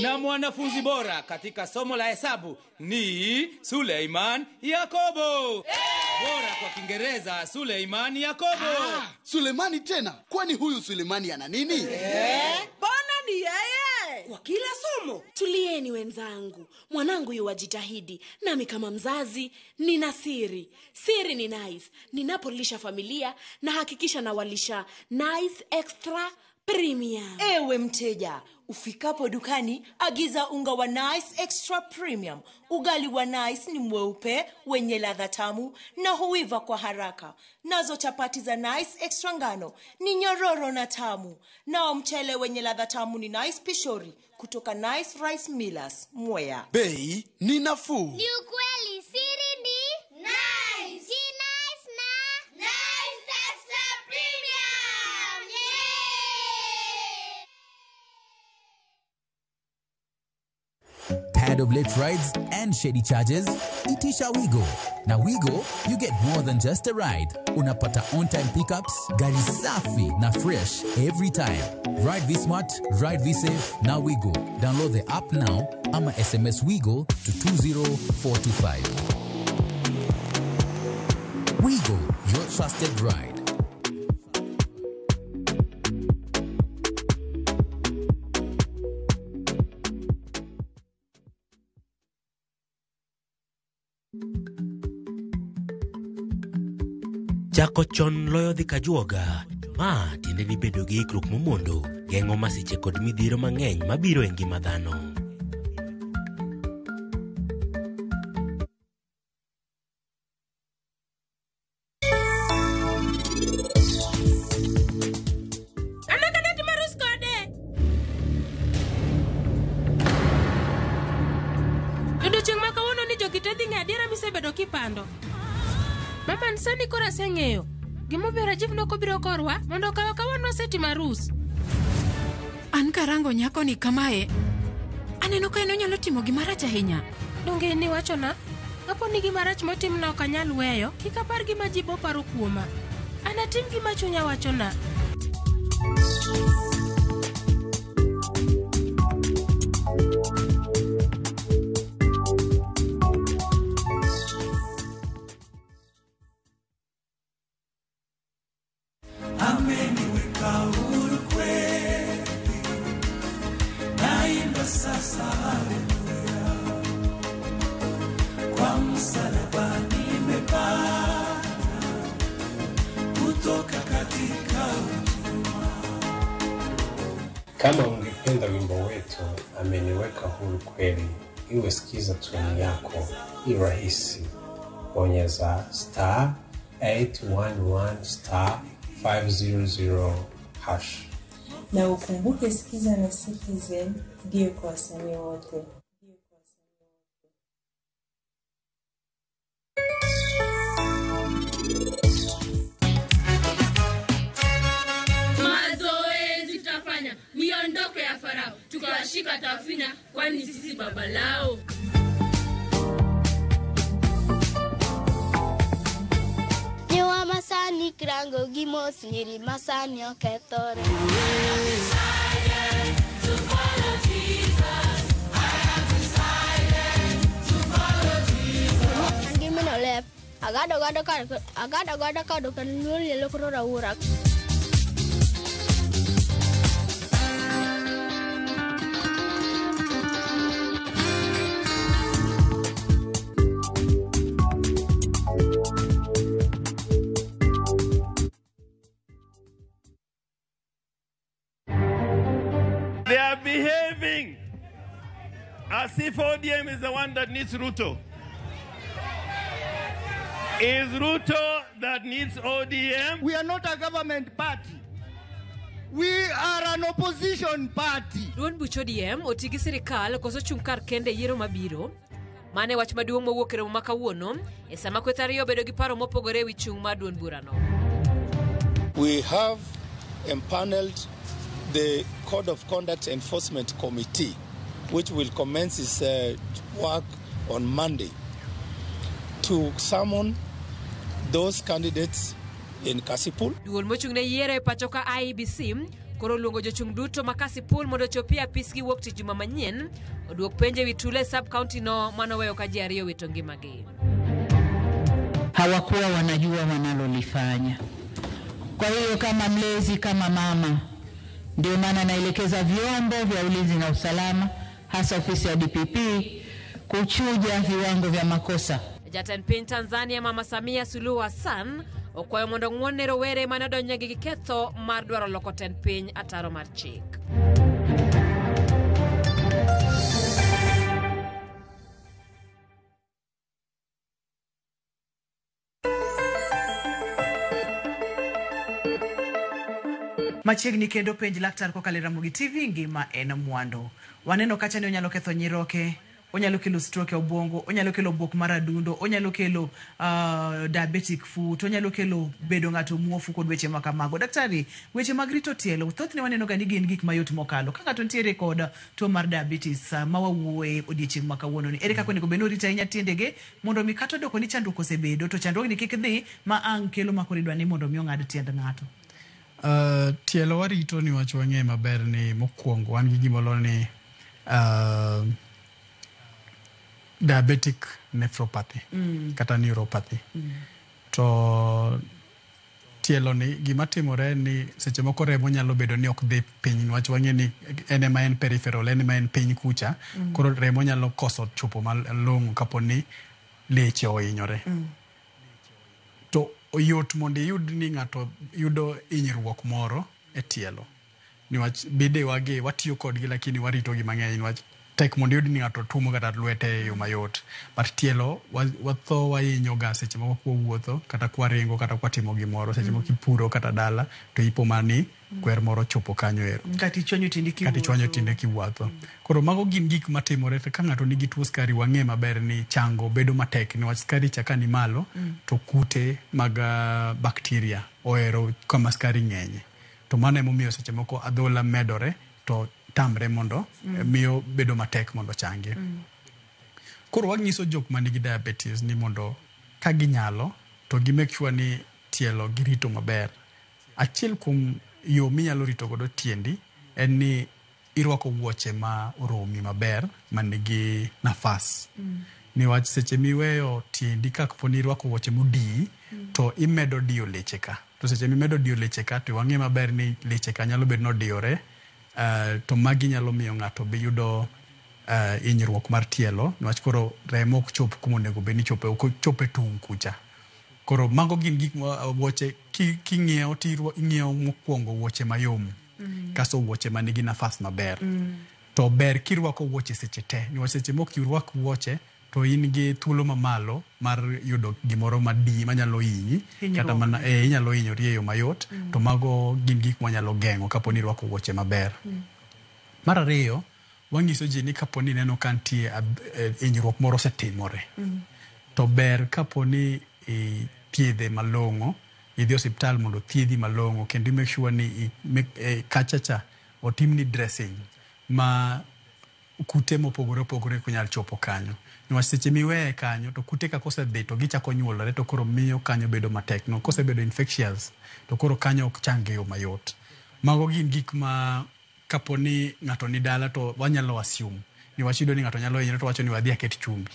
Na mwanafunzi bora katika somo la hesabu ni Suleiman Yakobo. Bora kwa Kiingereza Suleiman Yakobo. Sulemani tena? Kwani huyu Sulemani ana nini? Mbona ni yeye? Kwa kila somo. Tulieni wenzangu. Mwanangu yuwajitahidi. Nami kama mzazi nina siri. Siri ni Nice. Ninapolisha familia na hakikisha nawalisha Nice Extra Premium. Ewe mteja, ufikapo dukani, agiza unga wa Nice Extra Premium. Ugali wa Nice ni mweupe, wenye ladha tamu na huiva kwa haraka. Nazo chapati za Nice Extra ngano ni nyororo na tamu. Nao mchele wenye ladha tamu ni Nice Pishori kutoka Nice Rice Millers, Mwea. Bei ni nafuu. Ni ukweli, siri ni Nice. Si Nice na Nice Extra Premium. Tired of late rides and shady charges? Itisha Wigo. Now Wigo, you get more than just a ride. Unapata on-time pickups, gari safi na fresh every time. Ride V-Smart, ride V-Safe, now Wigo. Download the app now ama SMS Wigo to 20425. Wigo, your trusted ride. Chako chon loyo dhi kajuoga. Ma tiende ni bedo gi ikruok momondo geng'o masiche kod midhiero mang'eny mabiro e ngima dhano. Odiochieng' ma kawuono ni jogi te dhi ng'e adiera misebedo kipando. Mama sani koro aseng'eyo. Gimomiyo Rajiv nokobiro korwa mondo okawa kawuono wasetimo arus. An karango nyakoni kamae, Aneno ka en onyalo timo gima rach ahinya. Donge in iwachona? Kapo ni gima rach motimna ok anyal weyo, kik apar gima ji bo paro kuoma. Anatim gima chunya wachona. Ameniweka huru kweli, naimba sasa haleluya, kwa msalaba nimepata kutoka katika utumwa. Kama ungependa wimbo wetu ameniweka huru kweli, iwe sikiza tuni yako, i rahisi. Bonyeza star 811 star 500 hash. Na ukumbuke Sikiza na Citizen ndiyo kwa wasanii wote. Mazoezi tutafanya miondoko ya Farao, tukawashika tafinya, kwani sisi baba lao. Nyua masani kirango gi mos nyiri masani okethore. Angimino lep agado gado kar agado gado kado kan nyuol yelo koro rawuora. They are behaving as if ODM is the one that needs Ruto. Is Ruto that needs ODM? We are not a government party. We are an opposition party. Duond buch ODM oti gi sirikal koso chung' kar kende e yiero mabiro. Mane wach maduong' mowuok e romo ma kawuono e sama kweth ariyo obedo gi paro mopogore ewi chung' mar duond burano. We have empaneled the Code of Conduct Enforcement Committee, which will commence its work on Monday, to summon those candidates in Kasipul. Duol mochung' ne yiero e pacho ka IEBC koro oluongo jochung' duto ma Kasipul mondo ochopi e apisgi wuok tich juma manyien oduok penjo ewi tule e sub county no manoweyo ka ji ariyo owito ngimagi. Hawakuwa wanajua wanalolifanya. Kwa hiyo kama mlezi, kama mama, ndio maana naelekeza vyombo vya ulinzi na usalama, hasa ofisi ya DPP, kuchuja viwango vya makosa. Jatend piny Tanzania Mama Samia Suluhu Hassan okwayo mondo ng'won ne rowere mane odonjnegi gi ketho mar dwaro loko tend piny ataro mar chik. Machiegni kendo penj laktar kokalo e Ramogi TV ngima en mwandu. Waneno kacha ni onyalo ketho nyiroke, onyalo kelo stroke e obwongo, onyalo kelo buok mar adundo, onyalo kelo diabetic foot, onyalo kelo bedo ng'ato muofu kod weche ma kamago. Daktari, weche mag rito tielo thothne waneno ga ni gin gik mayot mokalo. Ka ng'ato nitiere kod tuo mar diabetes ma wawuoye odiechieng' ma kawuono ni, ere kaka onego bed ni orito ahinya tiendege mondo mi kata odoko ni chandruok osebedo to chandruogni kik dhi ma ang' kelo ma koro idwa ni mondo mi ong'ad tiend ng'ato. Tielo warito niwach wang'e maber ni mokwongo wan gi gimoro ni diabetic nephropathy kata neuropathy. To tielo ni gima timore ni seche moko remo nyalo bedo ni ok dhi piny niwach wang'e ni en ema en peripheral, en ema en piny kucha. Koro remo nyalo koso chopo malong'o kapo ni leche ohinyore. To yot mondo iyud ni ng'ato yudo hinyruok moro e tielo niwach bidewa gi watiyo kodgi lakini warito gi mang'eny niwach tek mondo iyud ni ng'ato tumo kata lwete e yo mayot. But tielo watho wahinyo ga seche moko kwawuotho kata kwaringo kata kwatimo gimoro seche moko ipuro kata dala to ipo mana ni kwer moro ochopo kanyo ero. Kata ichwanyo tiendi Kata ichwanyo tiende kiwuotho. Koro mago gin gik matimore to ka ng'ato nigi tuo sukari wang'e maber ni chango bedo matek niwach sukari cha ka ni malo to kute mag bacteria ohero kama sukari ng'enye. To mano emomiyo seche moko adhola medore to tamre mondo miyo bedo matek mondo changi. Koro wanyiso jok manigi diabetes ni mondo ka ginyalo to gi make sure ni tielo girito maber. Achiel kuom yo minyalo rito godo tiendi en ni irwako wuoche ma oromi maber manigi nafas. Niwach seche miweyo tiendi ka po ni irwako wuoche modiyi to imedo diyo leche ka. To seche mimedo diyo leche ka to wang'e maber ni leche ka nyalo bedo ni odiyore to magi nyalo miyo ng'ato be yudo hinyruok mar tielo niwach koro remo ok chop kuma onego bed ni chope, ok chop e tung' kucha. Koro mago gin gik ma wuoche king'iewo to ing'iewo mokwongo wuoche mayom kasto wuoche manigi nafas maber. To ber kirwako wuoche seche te niwach seche mok irwak wuoche to in gi thuolo mamalo mar yudo gimoro madi manyalo hinyi kata mana inyalo hinyori e yo mayot. To mago gin gik mwanyalo geng'o kapo ni irwako wuoche maber. Mar ariyo, wanyiso ji ni kapo ni ineno ka nitie hinyruok moro osetimore to ber kapo ni ithiedhe malong'o, idhi osiptal mondo othiedhi malong'o kendo i make sure ni kacha cha otimni dressing ma kute mopogore opogore ok nyal chopo kanyo. Niwach seche miweye kanyo to kute ka kosedhi to gichako nyuolore to koro miyo kanyo bedo matek. No, kosebedo infectious to koro kanyo ok chang e yo mayot. Mago gin gik ma kapo ni ng'ato ni dala to wanyalo assume. Niwach iyudo ni ng'ato nyalo hinyore to wacho ni wadhi aket chumbi.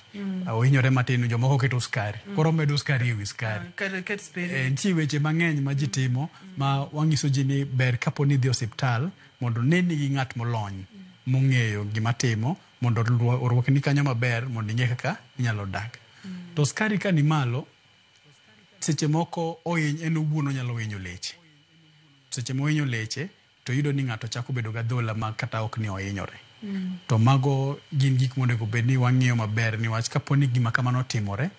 Ohinyore matin jomoko keto sukari. Koro omedo sukari ewi sukari. Ket spirit. Nitie weche mang'eny ma ji timo ma wanyiso ji ni ber kapo ni idhi osiptal mondo neni gi ng'at molony mong'eyo gima timo mondo orwakni kanyo maber mondo ing'e kaka inyalo dak. To sukari ka ni malo, seche moko en owuon onyalo hinyo leche. Seche mohinyo leche to iyudo ni ng'ato chako bedo gi adhola ma kata ok ni ohinyore. To mago gin gik monego bed ni wang'iyo maber niwach kapo ni gima kamano otimore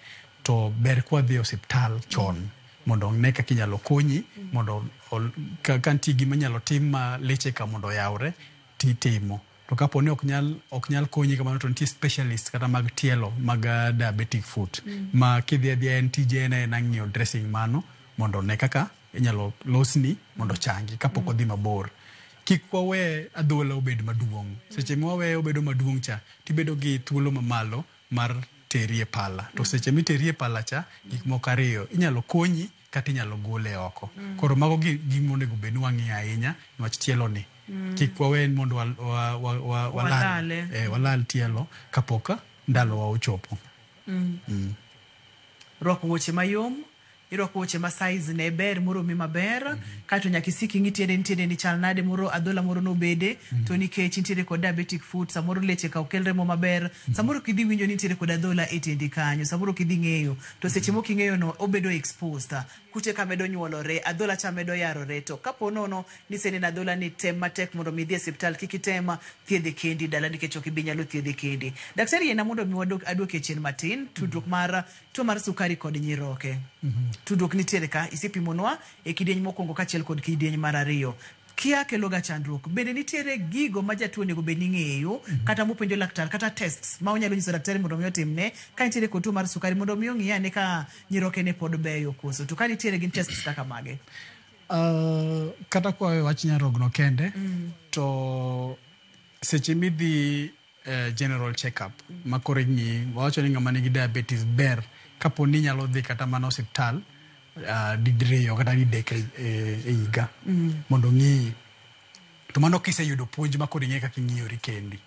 to ber kwadhi e osiptal chon mondo one kaka inyalo konyi mondo ka nitie gima inyalo tim ma leche ka mondo oyawre titimo. To kapo ni ok nyal konyi kamano to nitie specialist kata mag tielo mag diabetic foot ma kidhi adhiya en tije en aena ng'iyo dressing mano mondo one kaka inyalo losni mondo ochangi kapok odhi mabor. Kik wawe adhola obed maduong'. Seche ma waweyo obedo maduong' cha tibedo gi thuolo mamalo mar teri e pala. To seche miteri e pala cha gik moko ariyo inyalo konyi kata inyalo gole oko. Koro mago gik monego bed ni wang'iyo ahinya niwach tielo ni. Kik wawe mondo walal tielo kapok ndalowa ochopo. Rwako wuoche mayom, irwako wuoche ma size ne ber moromi maber, kaeto nyaka isik ing'i tiende ni chal nade moro adhola moro nobede, to nikech intiere kod diabetic foot, samoro leche ka ok kel remo maber, samoro ok idhi winjo ni intiere kod adhola e tiendi kanyo, samoro ok idhi ng'eyo, to seche mok ing'eyo no obedo exposed, kute ka medo nyuolore, adhola cha medo yarore, to kapo nono ni iseneno adhola ni tem matek mondo mi idhi e osiptal, kik item thiedhe kendi dala nikech ok ibi nyalo thiedhe kendi. Daktari yiena mondo mi aduoke chien matin, tudruok mar tuo mar sukari kod nyiroke. Tudruok nitiere ka isepimonwa e kidieny mokwongo kaachiel kod kidieny mar ariyo. Kia kelo ga chandruok. Bende nitiere gigo ma jatuo onego bed ni ng'eyo kata mopenjo laktar kata tests ma onyalo nyiso daktari mondo mi otimne ka nitiere kod tuo mar sukari mondo mi ong'i ane ka nyiroke ne pod beyo koso. To ka nitiere gin tests kaka mage? Kata kwa wach nyarogno kende to seche midhi general check-up ma koro ing'iyi wawacho ni ng'ama nigi diabetes ber kapo ni inyalo dhi kata mana osiptal didiriyo kata didek e higa mondo ong'iyi. To mano kiseyudo puonj ma koro ing'e kaka ing'iyori kendi.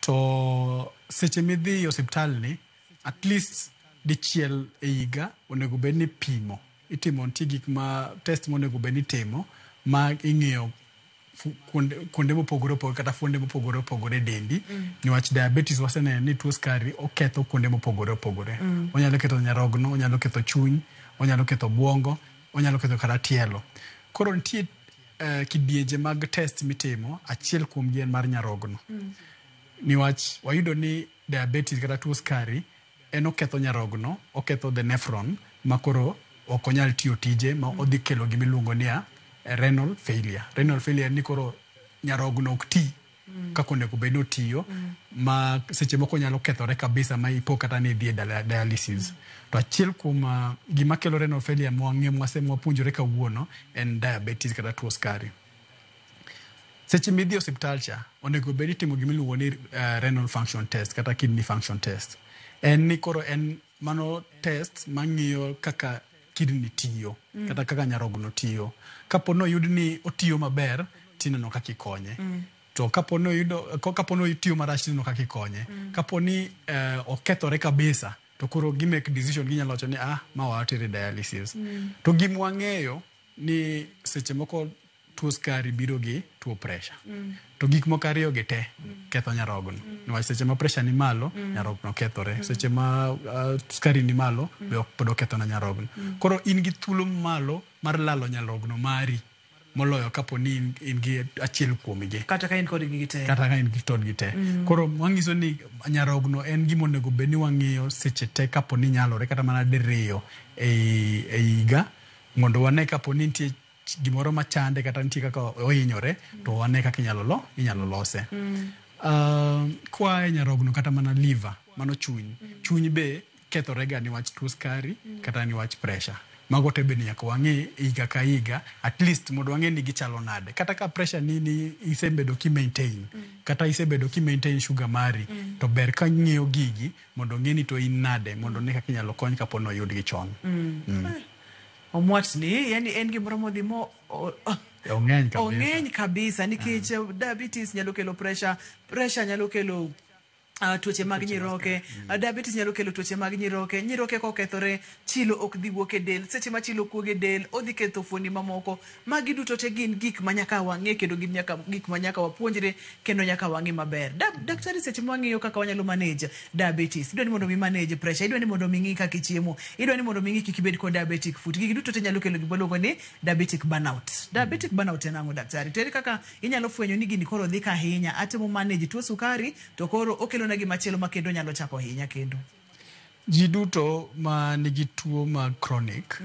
To seche midhi e osiptal ni at least dichiel e higa onego bed ni pimo. Itimo nitie gik ma test monego bed ni itimo ma ing'iyo kuonde mopogore opogore kata fuonde mopogore opogore e dendi. Niwach diabetes waseneno ni tuo sukari oketho kuonde mopogore opogore. Onyalo ketho nyarogno, onyalo ketho chuny, onyalo ketho obwongo, onyalo ketho kata tielo. Koro nitie kidienje mag test mitimo, achiel kuomgi en mar nyarogno. Niwach wayudo ni diabetes kata tuo sukari en oketho nyarogno, oketho the nephron ma koro ok onyal tiyo tije ma odhi kelo gima iluongo ni renal failure. Renal failure ni koro nyarogno ok ti kaka onego bed ni otiyo ma seche moko nyalo kethore kabisa ma ipo kata ni idhi e dialysis. To achiel kuom gima kelo renal failure mwang'eyo mwapuonjore kawuono en diabetes kata tuo sukari. Seche midhi e osiptal cha, onego bed itimo gima iluongo ni renal function test kata kidney function test. En ni koro en mano test mang'iyo kaka kidney tiyo kata kaka nyarogno tiyo. Kapo ni oyud ni otiyo maber, tineno kaka ikonye. To kapo ni oyudo kapo ni otiyo marach tineno kaka ikonye. Kapo ni okethore kabisa, to koro gi make decision ginyalo wacho ni ah, ma watere dialysis. To gima wang'eyo ni seche moko tuo sukari biro gi tuo pressure. To gik moko ariyo gi te ketho nyarogno. Niwach seche ma pressure ni malo, nyarogno kethore. Seche ma sukari ni malo, be ok pod oketho na nyarogno. Koro in gi thuolo malo mar lalo nyarogno mari moloyo kapo ni in gi achiel kuomgi. Kata ka in kodgi gi te. Kata ka in gi kodgi te. Koro wanyiso ni nyarogno en gima onego bed ni wang'iyo seche te kapo ni nyalore kata mana diriyo e higa mondo wane kapo ni nitie gimoro machande kata nitie kaka ohinyore to wane kaka inyalo lose. Kwa e nyarogno kata mana liver, mano chuny. Chuny be kethore ga niwach tuo sukari kata niwach pressure. Mago te bende nyaka wang'i higa ka higa at least mondo wang'e ni gichalo nade. Kata ka pressure ni isebedo ki maintain kata isebedo ki maintain sugar mari to ber ka ng'iyo gigi mondo ng'e ni to in nade mondo ne kaka inyalo kony kapo ni oyudgi chon. Omwatni, yani en gimoro modhi mo Ong'eny kabisa. Ong'eny kabisa nikech diabetes nyalo kelo pressure, pressure nyalo kelo tuoche mag nyiroke, diabetes nyalo kelo tuoche mag nyiroke, nyiroke kokethore, chilo ok dhi wuok e del, seche ma chilo ok wuok e del, odhi ketho fuoni mamoko. Magi duto te gin gik ma nyaka wang'e kendo gin nyaka gik ma nyaka wapuonjre kendo nyaka wang'e maber. Daktari, seche ma wang'iyo kaka wanyalo manage diabetes, idwa ni mondo mi manage pressure, idwa ni mondo mi ng'i kaka ichiemo, idwa ni mondo mi ng'i kik ibed kod diabetic foot. Gigi duto te nyalo kelo gima iluongo ni diabetic burnout. Diabetic burnout en ang'o, daktari? To ere kaka inyalo fwenyo ni gini koro dhi ka hinya, atemo manage tuo sukari to koro okelo na gimachielo ma kendo nyalo chako hinya kendo. Ji duto ma nigi tuo ma chronic,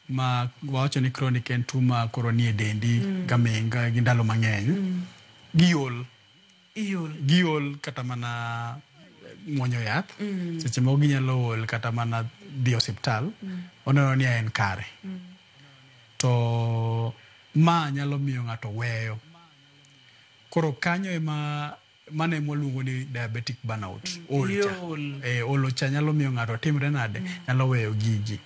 ma wawacho ni chronic en tuo ma koro nie dendi gaming'a gi ndalo mang'eny, giol. Iol. Giol kata mana muonyo yath. Seche moko ginyalo ol kata mana dhi osiptal. Oneno ni en kare. To ma nyalo miyo ng'ato weyo. Koro kanyo ema mano ema waluongo ni diabetic burnout. Ol cha. Olo cha nyalo miyo ng'ato timre nade? Nyalo weyo gigi.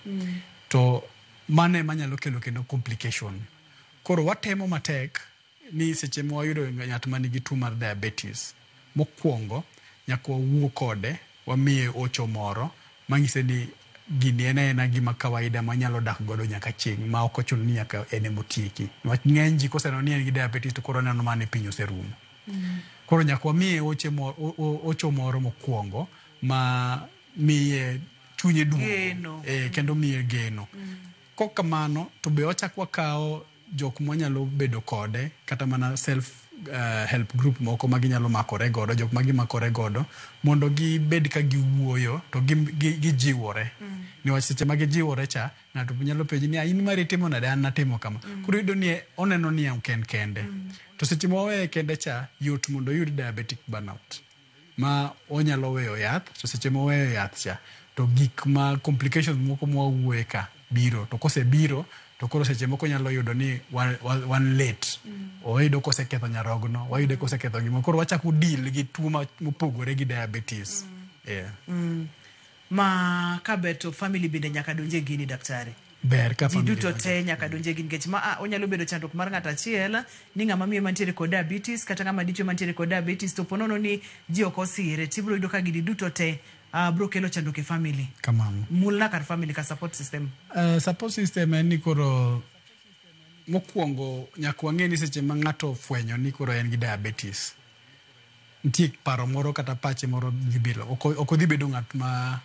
To mano ema nyalo kelo kendo complication. Koro watemo matek ni seche ma wayudo ng'at ma nigi tuo mar diabetes, mokwongo nyaka wawuo kode, wamiye ocho moro manyise ni gini en aena gima kawaida manyalo dak godo nyaka chieng' ma ok ochuno ni nyaka en emotieki. Niwach ng'eny ji koseneno ni en gi diabetes to koro oneno mana ni piny oserumo. Koro nyaka wamiye ocho moro mokwongo ma miye chunye duogo. Kendo miye geno. Kok kamano to be wachak wakawo jok mwanyalo bedo kode kata mana self help group moko ma ginyalo makore godo, jok ma gimakore godo mondo gibed ka giwuoyo to gijiwore. Niwach seche ma gijiwore cha, ng'ato nyalo penji ni in mari timo nade, an natimo kama. Koro iyudo ni oneno ni ok en kende. To seche ma oweye kende cha, yot mondo oyud diabetic burnout. Ma onyalo weyo yath, to seche ma oweyo yath cha, to gik ma complications moko mwawuoye ka biro. To kosebiro, to koro seche moko nyalo yudo ni wan late. Oyudo koseketho nyarogno, wayude koseketho gima. Koro wachako deal gi tuo mopogore gi diabetes. Yeah. Ma kaber to family bende nyaka donje gini, daktari. Ber ka ji family duto donje. Te nyaka donje gini nikech ma onyalo bedo chandruok mar ng'ato achiel ni ng'ama miyo mantiere kod diabetes kata ng'ama dichuo mantiere kod diabetes to ponono ni ji ok osire tibiro yudo ka gini duto te biro kelo chandruok e family. Kamano. Mulna kar family ka support system. Support system en ni koro mokwongo nyaka wang'e ni seche ma ng'ato ofwenyo ni koro en gi diabetes, nitie paro moro kata pache moro dhi bedo, ok odhi bedo ng'at ma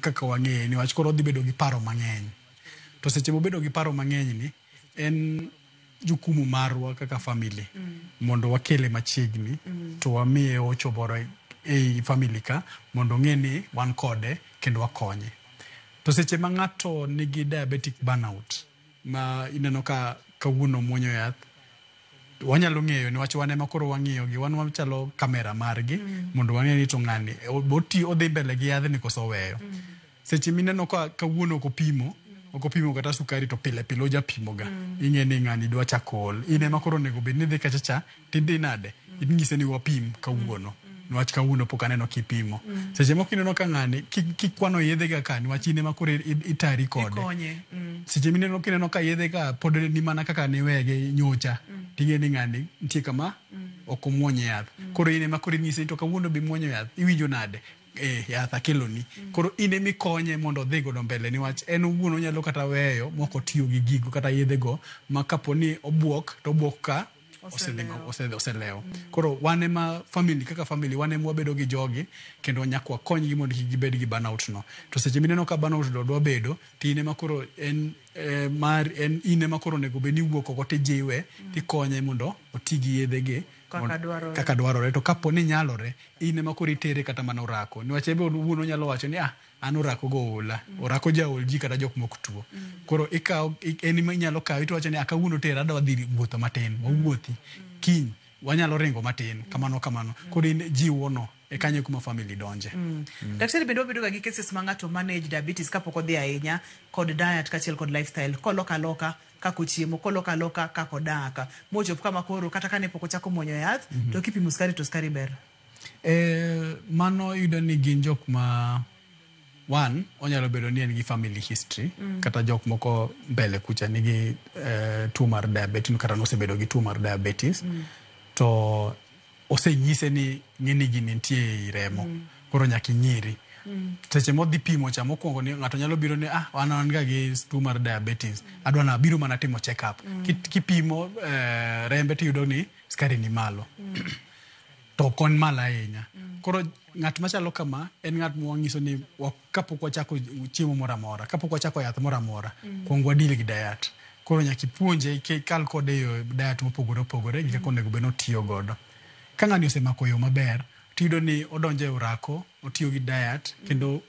kaka wang'eye niwach koro odhi bedo gi paro mang'eny. To seche mobedo gi paro mang'eny ni en jukumu marwa kaka family mondo wakele machiegni to wamiye ocho moro ei family ka mondo ong'e ni wan kode kendo wakonye. To seche ma ng'ato nigi diabetic burnout ma ineno ka kawuono muonyo yath, wanyalo ng'eyo niwach wan ema koro wang'iyo gi, wan wachalo kamera margi mondo wang'e ni to ng'ani oti odhi mbele gi yadhni koso oweyo. Seche mineno ka kawuono ok opimo, Ok opimo kata sukari to pile pile ojapimoga. Ing'e ni ng'ani dwa chako ol. In ema koro onego bed ni idhi kacha cha tidhi nade? Inyise ni wapim kawuono. Niwach kawuono pok aneno kipimo. Seche moko ineno ka ng'ani kikwano yedhe ga ka niwach in ema koro itari kode. Ikonye. Seche mineno kineno ka yedhe ka pod ni mana kaka niwege nyocha. Ting'e ni ng'ani nitie kama ok omuony yath. Koro in ema koro inyise ni to kawuono be imuonyo yath. Iwinjo nade? Yath akeloni. Koro in ema ikonye mondo odhi godo mbele niwach en owuon onyalo kata weyo mok otiyo gi gigo kata yedhe go ma kapo ni obuok to obuok ka oselewo. Koro wan ema family kaka family wan ema wabedo gi jogi kendo nyaka wakonygi mondo kik gibed gi burnout no. To seche mineno ka burnout do dwa bedo to in ema koro en mar en in ema koro onego bed ni iwuok oko tijiwe tikonye mondo oti gi yedhe gi Kaka dwarore. Kaka dwarore. To kapo ni nyalore, in ema koro itere kata mana orako. Niwach en be owuon onyalo wacho ni ah, an orako go ola. Orako jaol ji kata jok mok tuo. Koro ikawo, en ema inyalo kawe tiwacho ni ah, kawuono tera adwa dhi wuotho matin. Wawuothi. Kiny wanyalo ringo matin. Kamano kamano. Koro in jiwo no. E kanyo kuma family donje. Daktari bende wabedo ga gi cases ma ng'ato manage diabetes kapok odhi ahinya kod diet kaachiel kod lifestyle koloka aloka kaka ochiemo koloka aloka kaka odak mochop kama koro kata kane pok ochako muonyo yath to kipimo sukari to sukari ber. Mano iyudo ni gin jok ma one onyalo bedo ni en gi family history kata jok moko mbele kucha nigi tuo mar diabetes kata nosebedo gi tuo mar diabetes to osenyise ni ng'eni gini nitie ei remo koro nyaka ing'iri. Seche modhi pimo cha mokwongo ni ng'ato nyalo biro ni ah an ga gi tuo mar diabetes adwa na biro mana timo check up. Kipimo rembe tiyudo ni sukari ni malo. To ok en malo ahinya. Koro ng'at machalo kama en ng'at mwanyiso ni kapok wachako chiemo moro amora, kapok wachako yath moro amora, kuong wadil gi diet. Koro nyaka ipuonje ikal kode e yo diet mopogore opogore gi kaka onego bed ni otiyo godo. Ka ng'ani osemako yo maber, tiyudo ni odonjo e orako, otiyo gi diet, kendo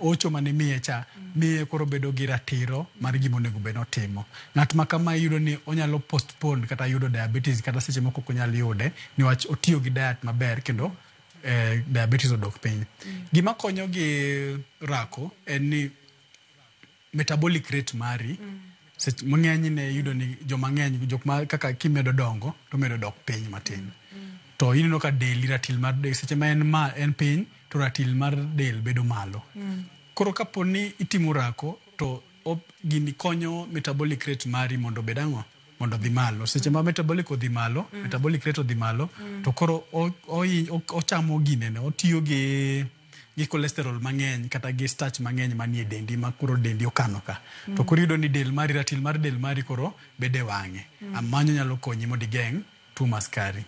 ocho mane miye cha, miye koro bedo gi ratiro mar gima onego bed ni otimo. Ng'at ma kama iyudo ni onyalo postpone kata yudo diabetes kata seche moko ok onyal yude niwach otiyo gi diet maber kendo diabetes odok piny. Gima konyo gi rako en ni metabolic rate mari seche mang'eny iyudo ni joma ng'eny jok ma kaka kimedo dongo to medo dok piny matin. To ineno ka del ratil mar del seche ma en piny to ratil mar del bedo malo. Koro kapo ni itimo rako to gini konyo metabolic rate mari mondo obed ang'o? Mondo odhi malo. Seche ma metabolic odhi malo, metabolic rate odhi malo, to koro ochamo ginene, otiyo gi cholesterol mang'eny kata gi starch mang'eny manie dendi ma koro dendi okano ka. To koro iyudo ni del mari, ratil mar del mari koro bedo e wang'e. Mano nyalo konyi mondo igeng' tuo mar sukari.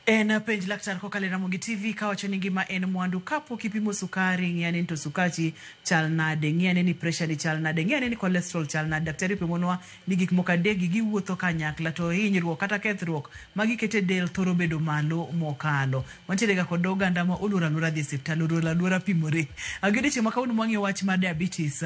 En penj laktar kokalo e Ramogi TV kawacho ni ngima en mwandu. Kapok ipimo sukari, ng'i ane ni to sukachi chal nade, ng'i ane ni pressure ni chal nade, ng'i ane ni cholesterol chal nade. Daktari opimonwa ni gik moko adek gi giwuotho kanyakla to hinyruok kata kethruok magiketo e del thoro bedo malo mokalo. Wantiere ga kod oganda ma oluoro aluora dhi e osiptal, oluoro aluora pimore. Odiochieng' ma kawuono mwang'iyo wach mar diabetes.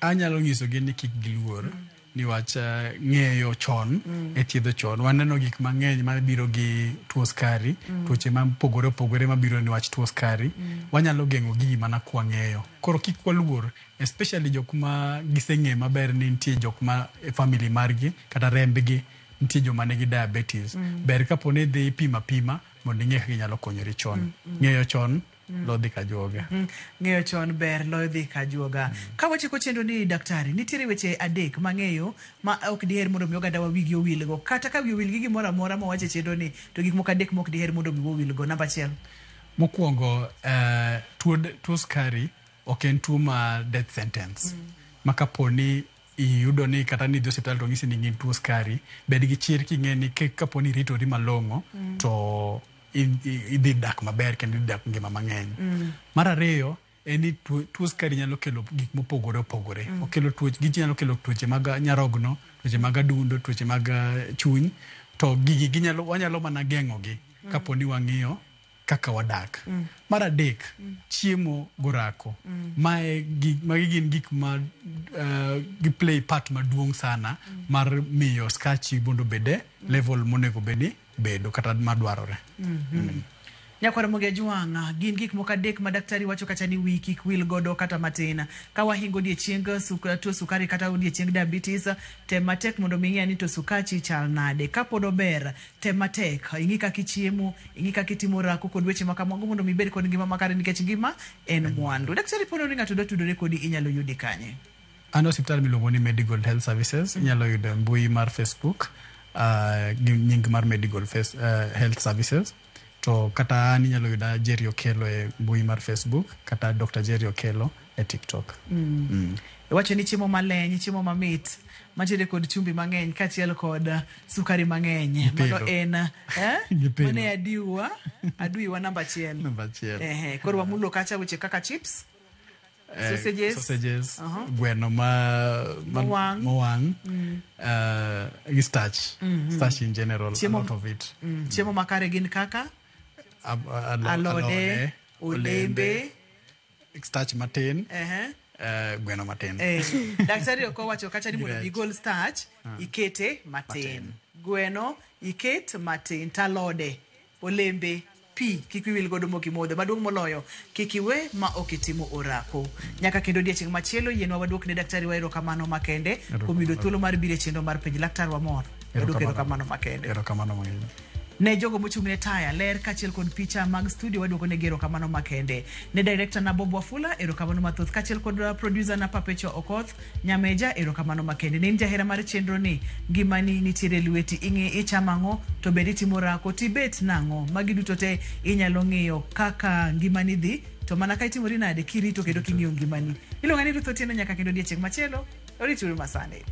Anyalo nyisogi ni kik giluor. Niwach ng'eyo chon e thiedho chon. Waneno gik mang'eny mabiro gi tuo sukari, tuoche mopogore opogore mabiro niwach tuo sukari. Wanyalo geng'o gigi mana kwang'eyo. Koro kik waluor, especially jok ma giseng'eyo maber ni nitie jok ma e family margi kata rembgi nitie joma nigi diabetes. Ber kapo ni idhi pimo apima mondo ing'e kaka inyalo konyori chon. Ng'eyo chon lo dhi ka juoga. Ng'eyo chon ber loyo dhi ka juoga. Ka wachiko chenro ni daktari, nitiere weche adek mang'eyo ma ok diher mondo mi oganda wa wigi owilgo. Kata ka wi owil gi gimoro amora ma wacho e chenro ni, to gik moko adek ma ok diher mondo mi owilgo. Namba achiel. Mokwongo, tuo sukari ok en tuo ma death sentence. Ma kapo ni iyudo ni kata ni idhi osiptal to onyisi ni in tuo sukari, bed gi chir king'e ni kapo ni iritori malong'o, to idhi dak maber kendo idhi dak ngima mang'eny. Mar ariyo, en ni tuo sukari nyalo kelo gik mopogore opogore. Okelo tuoche, ginyalo kelo tuoche mag nyarogno, tuoche mag adundo, tuoche mag chuny, to gigi wanyalo mana geng'ogi kapo ni wang'iyo kaka wadak. Mar adek, chiemo gorako. Magi gin gik ma gi play part maduong' sana mar miyo skachi mondo obed e level monego bed ni bedo kata madwarore. Nyakwar Ramogi Ajwang', gin gik moko adek ma daktari wacho kacha ni wiyi kik wil godo kata matin. Ka wahingo odiechieng tuo sukari kata odiechieng diabetes, tem matek mondo mi ing'e ni to sukachi chal nade. Kapod ober, tem matek, ing'i kaka ichiemo, ing'i kaka itimo orako kod weche ma kamago mondo mi ibed kod ngima makare nikech ngima en mwandu. Daktari pono ni ng'ato dwa tudore kodi inyalo yudi kanye? An e osiptal miluongo ni Medigold Health Services, inyalo yudo e mbui mar Facebook gi nying mar Medigold Health Services. To kata an inyalo yuda Jerry Okello e mbui mar Facebook kata Dr. Jerry Okello e TikTok. Iwacho ni chiemo maleny, chiemo mamit, mantiere kod chumbi mang'eny kaachiel kod sukari mang'eny. Gi Mano pilo. en eh? Gi pilo. Mano e adiwa, aduiwa namba achiel. Namba achiel. Ehe, koro wamulo kacha weche kaka chips, sausages, sausages, gweno Mowang'. mowang', gi starch. Starch in general, Chiemo- a lot of it. Chiemo makare gin kaka alode, Alode, olembe, starch matin, ehe. gweno matin. Daktari ok owacho kacha ni mondo Gi rech. igol starch ikete matin. Gweno iket matin, talode, olembe, pi kik wiwil godo mokimodho. Maduong' moloyo kik iwe ma ok itimo orako. Nyaka kendo odiechieng' machielo yienwa waduok ne daktari wa erokamano makende kuom yudo thuolo mar biro e chenro mar penj laktar wamor. Waduok erokamano makende. Erokamano mang'eny. Ne jogo mochung' ne taya ler kaachiel kod picha mag studio waduoko negi erokamano makende. Ne director na Bob Wafula erokamano mathoth kaachiel kod producer na Papecho Okoth Nyameja erokamano makende. Ne in jahera mar chenro ni ngimani nitiere lweti ing'i ichamo ang'o to bende itimo orako tibet nang'o. Magi duto te inyalo ng'iyo kaka ngimani dhi to mana ka itimori nade kirito kendo king'iyo ngimani. Iluonga ni Ruth Otieno nyaka kendo odiechieng' machielo. Orituru masani.